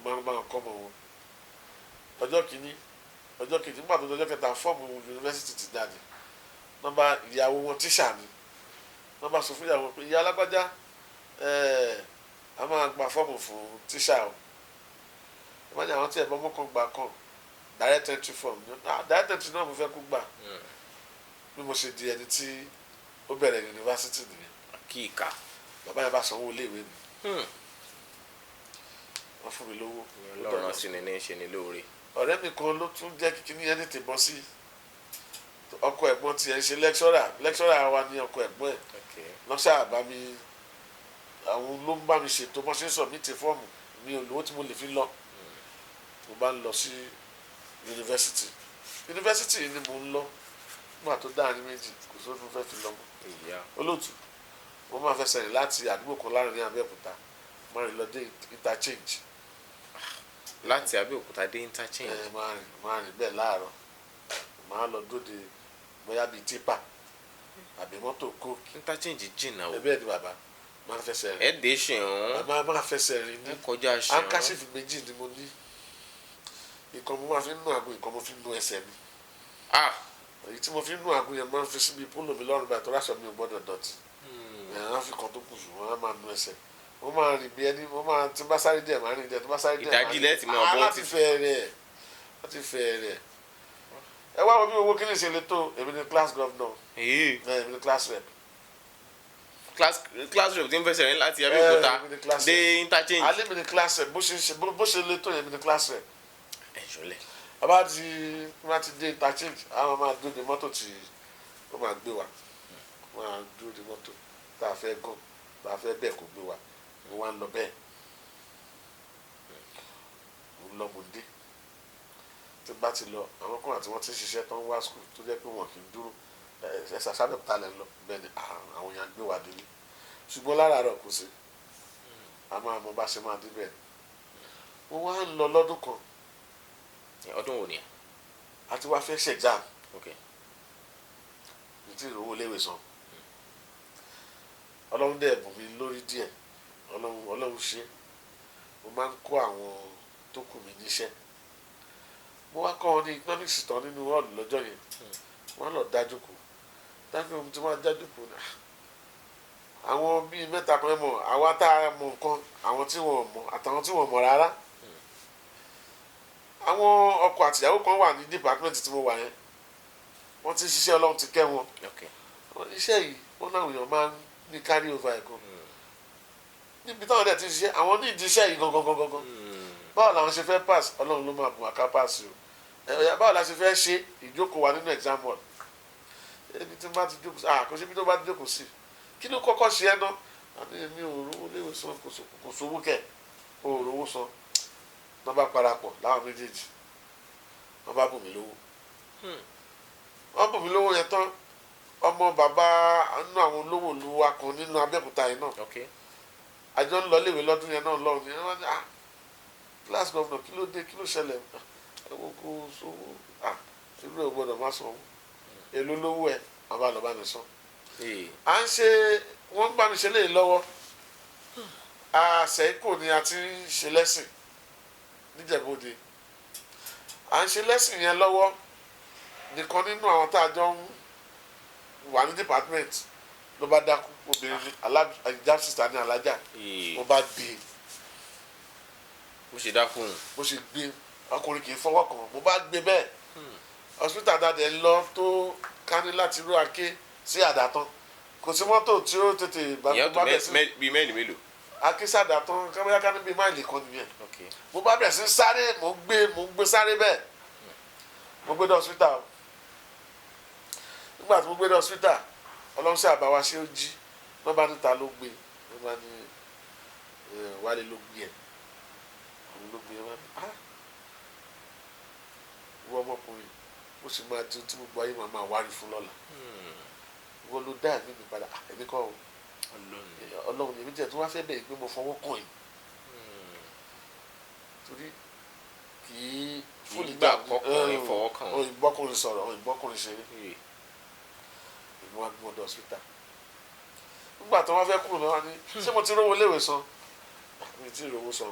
B: Máa bá wọn kọ́ ọmọ wọn. Ọjọ́ kìíní, ọjọ́ kejì, nígbà tó dọjọ́ kẹta, fọ́ọ̀mù yunifásitì ti jáde. Nọ́mbà ìyàwó wọn, tíṣà ni, nọ́mbà sọ fún ìyàwó pé ìyá alágbájá, a máa gba fọ́ọ̀mù fún tíṣà o. Wọ́n ní àwọn tí ẹ̀bọ́n mọ́kàn gbà kan direct entry form. Ah, direct entry náà mo fẹ́ kó gbà. Bí mo ṣe di ẹni tí ó bẹ̀rẹ̀ yunifásitì nìyẹn.
A: Kí ìka.
B: Bàbá yẹn bá sanwó iléèwé mi. Wọ́n fún mi lówó.
A: Ọlọ́run sí ni ní í ṣe ni lóore.
B: Ọ̀rẹ́ mi kan ló tún jẹ́ kíkí ní ẹni tè bọ́ sí. Ọkọ ẹ̀gbọ́n tiẹ̀ ń ṣe lecturer, lecturer wa ní ọkọ ẹ̀gbọ́n ẹ̀. Lọ́sà bá mi, àwọn ló ń bá mi ṣètò bọ́n ṣe ń submit form. Mi ò lówó tí mo lè fi lọ. Mo bá ń lọ sí yunifásitì. Yunifásitì yìí ni mo ń lọ. Nígbà tó dáa ní méjì, kò sóhun tó fẹ́ fi lọ mọ́. Olóòtú, mo máa fẹsẹ̀ rìn láti àdúgbò kan láàrin ní Abẹ́òkúta, máa rìn lọ dé interchange.
A: Láti Abẹ́òkúta dé interchange?
B: Ẹ máa rìn bẹ́ẹ̀ láàárọ̀, máa lọ dóde bóyá bíi tipa àbí mọ́tò kóòkì.
A: Interchange jìnnà o.
B: Ẹ bẹ́ẹ̀ ni bàbá, máa fẹsẹ̀ rìn.
A: Ẹ dé ṣìrún.
B: Máa fẹsẹ̀ rìn ní
A: ẹ kọjá ṣìrún.
B: Handkerchief méjì ni mo ní. Ìkan mo máa fi ń nu àgbo, ìkan mo fi ń nu ẹsẹ̀ mi. Èyí tí mo fi ń nu àgbo yẹn, máa ń fi síbi polo mi lọ́rùn báyìí, torí aṣọ mi ò gbọ́dọ̀ dọ̀tí. Ẹ̀ á fi kan tó kù sùn, wọ́n á máa nu ẹsẹ̀. Mo máa rìn bí ẹni mo máa tí n bá sáré díẹ̀, máa rìn díẹ̀, tí n bá sáré díẹ̀, máa
A: Ìdájí
B: rìn.
A: lẹ ti máa
B: Ah,
A: bọ́.
B: Láti fẹ̀rẹ̀, láti fẹ̀rẹ̀. Ẹ wá wo bí owó kíni ṣe lè tó. Èmi ni class governor. Ẹ, èmi ni class rep.
A: Class rep tí ń fẹsẹ̀ rìn láti Abẹ́òkúta
B: Èmi ni class
A: dé
B: rep.
A: interchange.
B: Alẹ́ mi ni class rep. Bó ṣe ṣe, bó ṣe lè tó yẹn, èmi ni class rep.
A: Ẹ ṣọlẹ̀.
B: Bàbá ti bá ti dé interchange, àwọn máa dúró de mọ́tò tí ó máa gbé wa. Máa dúró de mọ́tò tá a fẹ́ gùn, tá a fẹ́ bẹ́ẹ̀ kó gbé wa. Mo wá ń lọ bẹ́ẹ̀, mo ń lọ, mo ń dé. Tí n bá ti lọ, àwọn kan àti wọ́n ti ń ṣiṣẹ́ tó ń wá school, tó jẹ́ pé wọn kì í dúró. Ẹ ṣàṣàbẹ̀kúta lẹ́ ń lọ bẹ́ẹ̀ ni àwọn èèyàn gbé wa délé. Ṣùgbọ́n láràárọ̀ kò sí, a máa mọ bá ṣe máa dé bẹ́ẹ̀. Mo wá ń lọ lọ́dún kan.
A: Ọdún wo ni?
B: Àti wá fẹ́ ṣe exam. Ní tí ìrówó léwé san, Ọlọ́run dẹ̀ bùn mi lórí díẹ̀. Ọlọ́run ṣe, mo máa ń kó àwọn tó kù mí níṣẹ́. Mo wá kọ́ wọn ní economics tán nínú hall lọ́jọ́ yẹn. Wọ́n lọ dájókòó dájókòó tí wọ́n dájókòó náà, àwọn bíi mẹ́ta kan mọ̀, àwa tá a mọ̀ nǹkan, àwọn tí wọ́n mọ̀ àtàwọn tí wọ́n mọ̀ rárá. Àwọn ọkọ àtìyàwó kan wà ní department tí mo wà yẹn. Wọ́n ti ń ṣiṣẹ́, Ọlọ́run ti kẹ́ wọn. Iṣẹ́ yìí, wọ́n náà èèyàn máa ń ní carry over ẹ̀kan níbi táwọn dẹ̀ ti ń ṣiṣẹ́. Àwọn ní ìdí iṣẹ́ yìí gangan gangan gangan. Báwo làwọn ṣe fẹ́ pass? Ọlọ́run ló máa bùn àká pass o. Ẹ báwo la ṣe fẹ́ ṣe ìjókòó wa nínú exam hall? Ẹni tí bá ti jókòó sí, ah, kò síbi tó bá ti jókòó sí. Kí ló kọ́kọ́ ṣe ẹ́ ná? Àní èmi ò rówó léwé san. Kò sówó kẹ̀, ò rówó san. Wọ́n bá parapọ̀ láwọn méjèèjì, wọ́n bá bùn mí lówó. Wọ́n bùn mí lówó yẹn tán, ọmọ bàbá nínú àwọn olówó ìlú wa kan nínú Abẹ́òkúta yìí náà, àjọ ń lọ léèwé lọ́dún yẹn náà lọ́rùn ni. Wọ́n ní, "Ah, class governor, kí ló dé? Kí ló ṣẹlẹ̀?" "Ah, ẹ wo, kó sówó." "Ah, irú ẹ̀ gbọ́dọ̀ má sanwó. Èló lówó ẹ̀?" Wọ́n bá lọ bá mi san. À ń ṣe, wọ́n ń bá mi ṣe léyìí lọ́wọ́. Àṣẹ̀kò ni a ti ń ṣe lẹ́sìn níjẹ̀bọ́dé. À ń ṣe lẹ́sìn yẹn lọ́wọ́ nìkan nínú àwọn tá a jọ ń wà ní department ló bá dákú. Obìnrin ní alájà, sister ní alájà. Mo bá gbé e.
A: Bó ṣe dákú.
B: Bó ṣe gbé, ọkùnrin kì í fọwọ́ kàn. Mo bá gbé bẹ́ẹ̀, hospital dáadé lọ tó ká ní láti rú aké sí Àdàtàn. Kò sí mọ́tò tí ó tètè bá.
A: Ìyẹn
B: Mo
A: tó
B: bá bẹ̀rẹ̀ sí
A: bíi mẹ́lì mélòó?
B: Aké sí Àdàtàn, kábíyá ká ní bíi máìlì kan nìyẹn. Mo bá bẹ̀rẹ̀ sí sáré, mo ń gbé sáré bẹ́ẹ̀. Mo gbé dé hospital. Nígbà tí mo gbé dé hospital, Ọlọ́run sí àbáwá ṣé ó jí. Wọ́n bá níta ló gbé, wọ́n bá ní Wálé ló gbé ẹ̀, òun ló gbé ẹ̀. Wọ́n ní, "Ah, ìwọ ọmọkùnrin, ó sì máa di tí gbogbo ayé máa máa wárí fún lọ́la. Ìwọ ló dá ẹ̀mí mi padà." "Ah, èmi kọ́ o, Ọlọ́run. Èmi jẹ́ tí wọ́n fẹ́ bẹ̀rẹ̀ pé mo fọwọ́ kàn yín, torí kì í
A: Kì í gbà kọ́kùnrin fọwọ́ kàn wọ́n.
B: Òyìnbọ́kùnrin sọ̀rọ̀, òyìnbọ́kùnrin ṣeré. Èmi wá gbé wọn dé hospital. Nígbà tí wọ́n fẹ́ kúrò lọ́wọ́ ní, ṣé mo ti rówó léèwé san? Mi ti rówó san.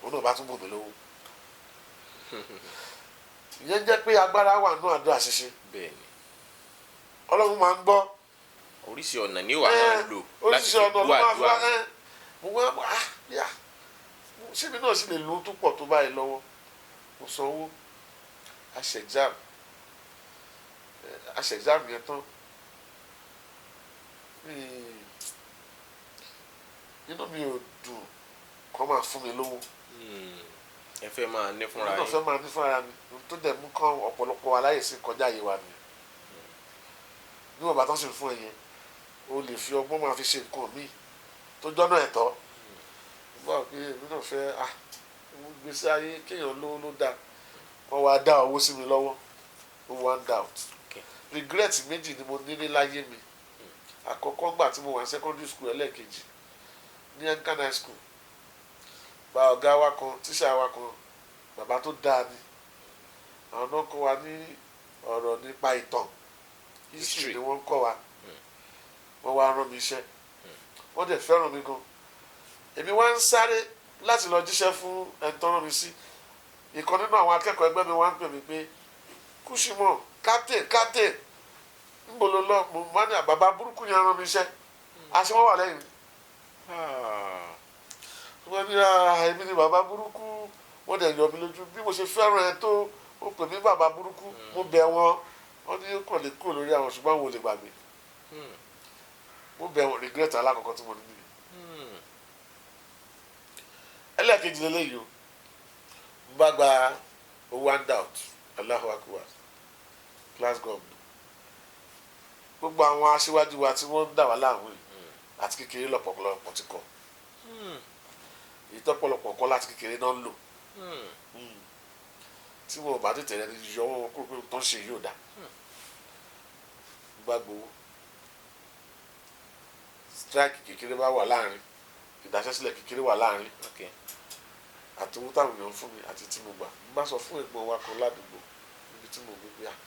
B: Òun náà bá tún bò mí lówó. Ìyẹn jẹ́ pé agbára wà nínú àdúrà ṣíṣe.
A: Bẹ́ẹ̀ni.
B: Ọlọ́run máa ń gbọ́.
A: Oríṣi ọ̀nà ni wàá máa lò láti
B: Oríṣi
A: fi
B: ọ̀nà ló
A: gbọ́
B: máa fi
A: àdúrà.
B: wá. Mo wá, ah, yá, ṣé mi náà sì lè lo tó pọ̀ tó báyìí lọ́wọ́? Mo sanwó, a ṣe exam. A ṣe exam yẹn tán. Inú mi ò dùn kọ́ máa fún mi lówó.
A: Ẹ fẹ́ máa ní fúnra
B: Èmi náà
A: yín.
B: fẹ́ máa ní fúnra mi. Ohun tó dẹ̀ mú kán ọ̀pọ̀lọpọ̀ aláyè sí kọjá yìí wa ni. Níwọ̀n bá tán sì fún ẹ yẹn, o lè fi ọgbọ́n máa fi ṣe nǹkan míì tó jọ́nà ẹ̀tọ́. Báwo pé èmi náà fẹ́ gbèsè ayé kéèyàn lówó ló dáa. Wọ́n wá dá owó sí mi lọ́wọ́, owó handout. Regret méjì ni mo ní ní láyé mi. Àkọ́kọ́, gbà tí mo wà ní secondary school, ẹlẹ́ẹ̀kejì ní Anglican High School. Gba ọ̀gá wa kan, tíṣà wa kan, bàbá tó dáa ni. Àwọn náà kọ́ wa ní ọ̀rọ̀ nípa ìtàn, history
A: History.
B: ni wọ́n ń kọ́ wa. Wọ́n wá rán mi iṣẹ́, wọ́n dẹ̀ fẹ́ràn mi gan. Èmi wá ń sáré láti lọ jíṣẹ́ fún ẹni tó rán mi sí. Ìkan nínú àwọn akẹ́kọ̀ọ́ ẹgbẹ́ mi wá ń pè mí pé, "Kúṣìmọ̀, captain, captain, níbo ló lọ?" Mo máa ní àbàbà burúkú yẹn rán mi iṣẹ́, àṣé wọ́n wà lẹ́yìn mi. Wọ́n ní, "Ah, èmi ni bàbá burúkú." Wọ́n dẹ̀ yọ mi lójú bí mo ṣe fẹ́ràn ẹ tó, ó pè mí bàbá burúkú. Mo bẹ̀ wọ́n, wọ́n ní kàn lè kúrò lórí àwọn, ṣùgbọ́n àwọn ò lè gbàgbé. Mo bẹ̀ wọ́n. Regret alákọ̀ọ́kọ́ tí mo ní nìyẹn. Ẹlẹ́ẹ̀kejì lélẹ́yìí o. Mo bá gba owó handout, Allahu Akbar, class governor, gbogbo àwọn aṣíwájú wa tí wọ́n ń dà wá láàmú yìí, àti kékeré lọ́pọ̀lọpọ̀ ti kọ́. Èyí tọ́pọ̀lọpọ̀ kọ́ láti kékeré náà ń lò, tí wọn ò bá tètè rẹ yọ wọn kúrò pé tó ń ṣe yóò dá. Mo bá gbowó, strike kékeré bá wà láàrin, ìdáṣẹ́sílẹ̀ kékeré wà láàrin, àti owó táwọn èèyàn fún mi àti tí mo gbà. Mo bá sọ fún ẹ̀gbọ́n wa kan ládùúgbò níbi tí mo gbé pé, "Ah,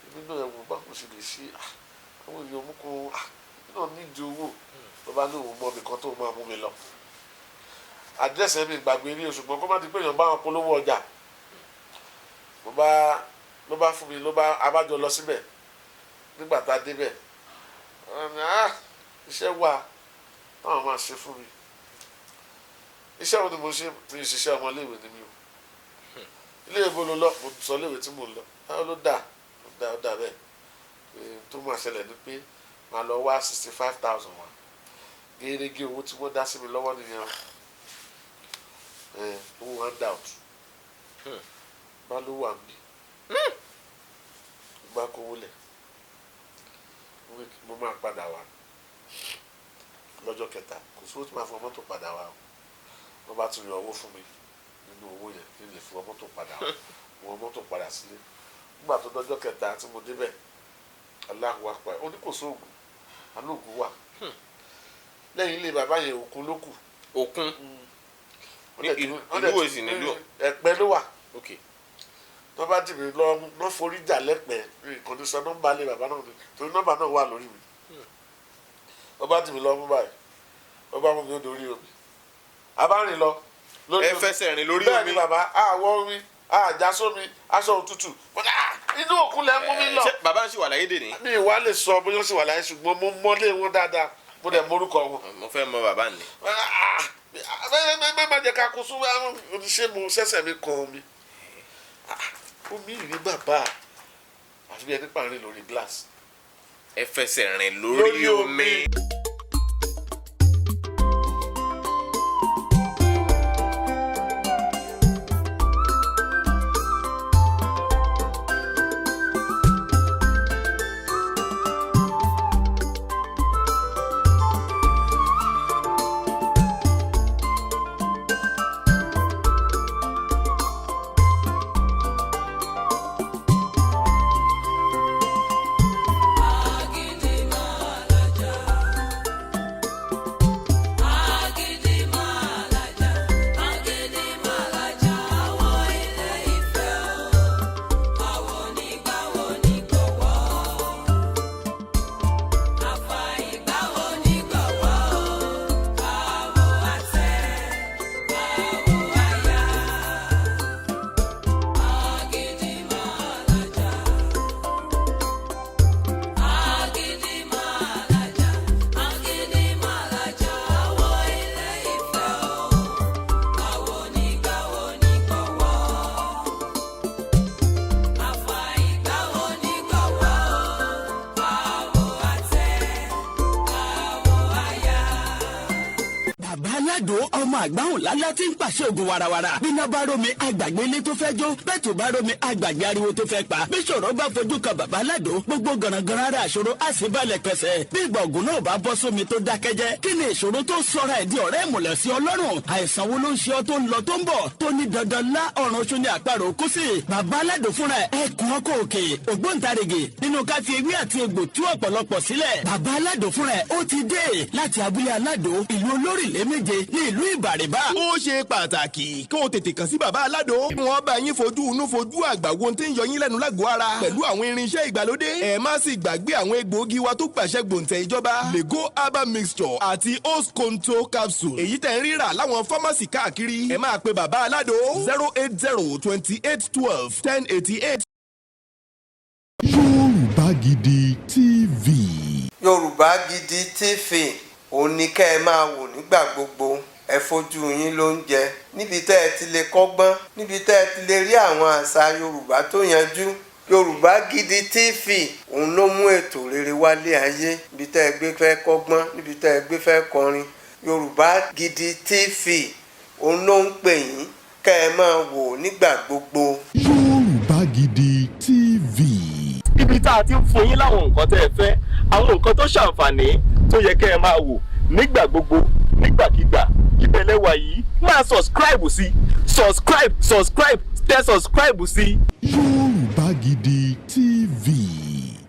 B: èmi náà, ẹ̀wọ̀n bá kò ṣe lè ṣe, àwọn èèyàn mú kó, èmi náà nídìí owó." Ló bá ní òun mọ ibì kan tó máa mú mi lọ. Àdírẹ́sì ẹ̀mí ìgbàgbé rí o, ṣùgbọ́n kó má di pé èèyàn bá wọn polówó ọjà. Mo bá ló bá fún mi, ló bá abájọ lọ síbẹ̀. Nígbà tá a débẹ̀, wọ́n ní, "Ah, iṣẹ́ wà táwọn máa ṣe fún mi." Iṣẹ́ wo ni mo ṣe? Mi ì ṣiṣẹ́, ọmọléèwé ni mi o. Ilé ìwé ló lọ? Mo sọ iléèwé tí mo ń lọ. Báwo ló dà? Ó dà, ó dà bẹ́ẹ̀. Tó máa ṣẹlẹ̀ ni pé màá lọ wá 65,000 wá gẹ́gẹ́. Owó tí wọ́n dá sí mi lọ́wọ́ nìyẹn o. Owó handout bá ló wà níbí. Mo bá kówó lẹ̀, mo máa padà wá lọ́jọ́ kẹta. Kò sówó tí màá fọ mọ́tò padà wá o. Wọ́n bá tún yọ owó fún mi nínú owó yẹn kí n lè fọ mọ́tò padà wá. Mo wọ mọ́tò padà sílé. Nígbà tó dọ́jọ́ kẹta tí mo débẹ̀, Allahu Akbar, ó ní kò sóògùn, alóògùn wà lẹ́yìn ilé bàbá yẹn, òkun ló kù.
A: Òkun?
B: Wọ́n dẹ̀ wọ́n dẹ̀
A: Ìlú wo sì nílùú?
B: Ẹ̀pẹ́ ló wà. Tó bá dì mí lọ, lọ́ forí jà lẹ́pẹ́. Ìkànnì sọ nọ́mbà lé bàbá náà ni, torí nọ́mbà náà wà lórí mi. Wọ́n bá dì mí lọ mú báyìí, wọ́n bá mú mi ó dorí omi, a bá rìn lọ lórí
A: Ẹ
B: omi.
A: fẹsẹ̀ rìn lórí
B: Bẹ́ẹ̀
A: omi?
B: ni bàbá, àwọ̀ omi, àjà sómi, aṣọ òtútù. Mo ní, "Ah, inú òkun lẹ mú mi lọ."
A: Ṣé bàbá ń ṣì wà láyé dè ní?
B: Mi ìwà lè sọ bóyá ó sì wà láyé, ṣùgbọ́n mo mọ́lé wọn dáadáa, mo dẹ̀ morúkọ wọn.
A: Mo fẹ́ mọ bàbá ni.
B: Má má jẹ́ ká kó sún. Ṣé mo ṣẹ̀ṣẹ̀ mi kan omi? Ah, omi ìrí bàbá, àfi bí ẹni pààrin lórí glass.
A: Ẹ fẹsẹ̀ rìn lórí
B: Lórí
A: omi.
B: omi.
D: Agídí máa làjà. Àgbáhùn lálá tí ń pàṣẹ ògùn warawara. Bíná bá rómi, àgbàgbé ilé tó fẹ́ jó. Bẹ́ẹ̀ tó bá rómi, àgbàgbé ariwo tó fẹ́ pa. Bí ṣòro bá fojú kan bàbá aládò, gbogbo gànàgànà ara àṣòro á sì balẹ̀ pẹ̀sẹ̀. Bí ìgbà ògùn náà bá bọ́ sómi tó dákẹ́jẹ́, kí ni ìṣòro tó sọra ẹ̀ di ọ̀rẹ́ ìmùlẹ̀ sí Ọlọ́run? Àìsàn wo ló ń ṣe ọ́ tó ń lọ tó ń bọ̀, tó ní dandan lá ọ̀run oṣù ní àparò kú sí? Bàbá aládò fúnra ẹ̀, ẹkùn ọkọ̀ òkè, ògbóǹtarìgì nínú ká fi ewé àti egbò tú ọ̀pọ̀lọpọ̀ sílẹ̀. Bàbá aládò fúnra ẹ̀, ó ti dé láti abúlé aládò, ìlú olórílẹ̀ méje ní ìlú Ìbàrìbà.
E: Ó ṣe pàtàkì kó o tètè kàn sí bàbá aládò. Wọ́n bá yín fojú inú fojú àgbà wo tí ń yọ yín lẹ́nu lágọ̀ọ́ ara pẹ̀lú àwọn irinṣẹ́ ìgbàlódé. Ẹ má sì gbàgbé àwọn egbòogi wa tó gbàṣẹ gbòǹtẹ̀ ìjọba, Lego herbal mixture àti Osconto capsule, èyí tẹ̀ ń rírà láwọn pharmacy káàkiri. Ẹ máa pe bàbá aládò 08028121088.
C: Yorùbá Gidi TV.
F: Yorùbá Gidi TV, òun ni kẹ́ ẹ máa wò nígbà gbogbo. Ẹ fojú yín ló ń jẹ níbi tẹ́ ẹ ti lè kọ́gbọ́n, níbi tẹ́ ẹ ti lè rí àwọn àṣà Yorùbá tó yanjú. Yorùbá Gidi TV, òun ló mú ètò rere wálé ayé. Níbi tẹ́ ẹ gbé fẹ́ kọ́gbọ́n, níbi tẹ́ ẹ gbé fẹ́ kọrin, Yorùbá Gidi TV, òun ló ń pè yín kẹ́ ẹ máa wò nígbà gbogbo.
C: Yorùbá Gidi TV.
G: Ibi tá a ti ń fún yín láwọn nǹkan tẹ́ ẹ fẹ́, àwọn nǹkan tó ṣàǹfààní tó yẹ kẹ́ ẹ máa wò nígbà gbogbo, nígbàkigbà, ìbẹ̀lẹ̀ wà yìí. Máa subscribe sí, subscribe, subscribe, tẹ subscribe sí.
C: Yorùbá Gidi TV.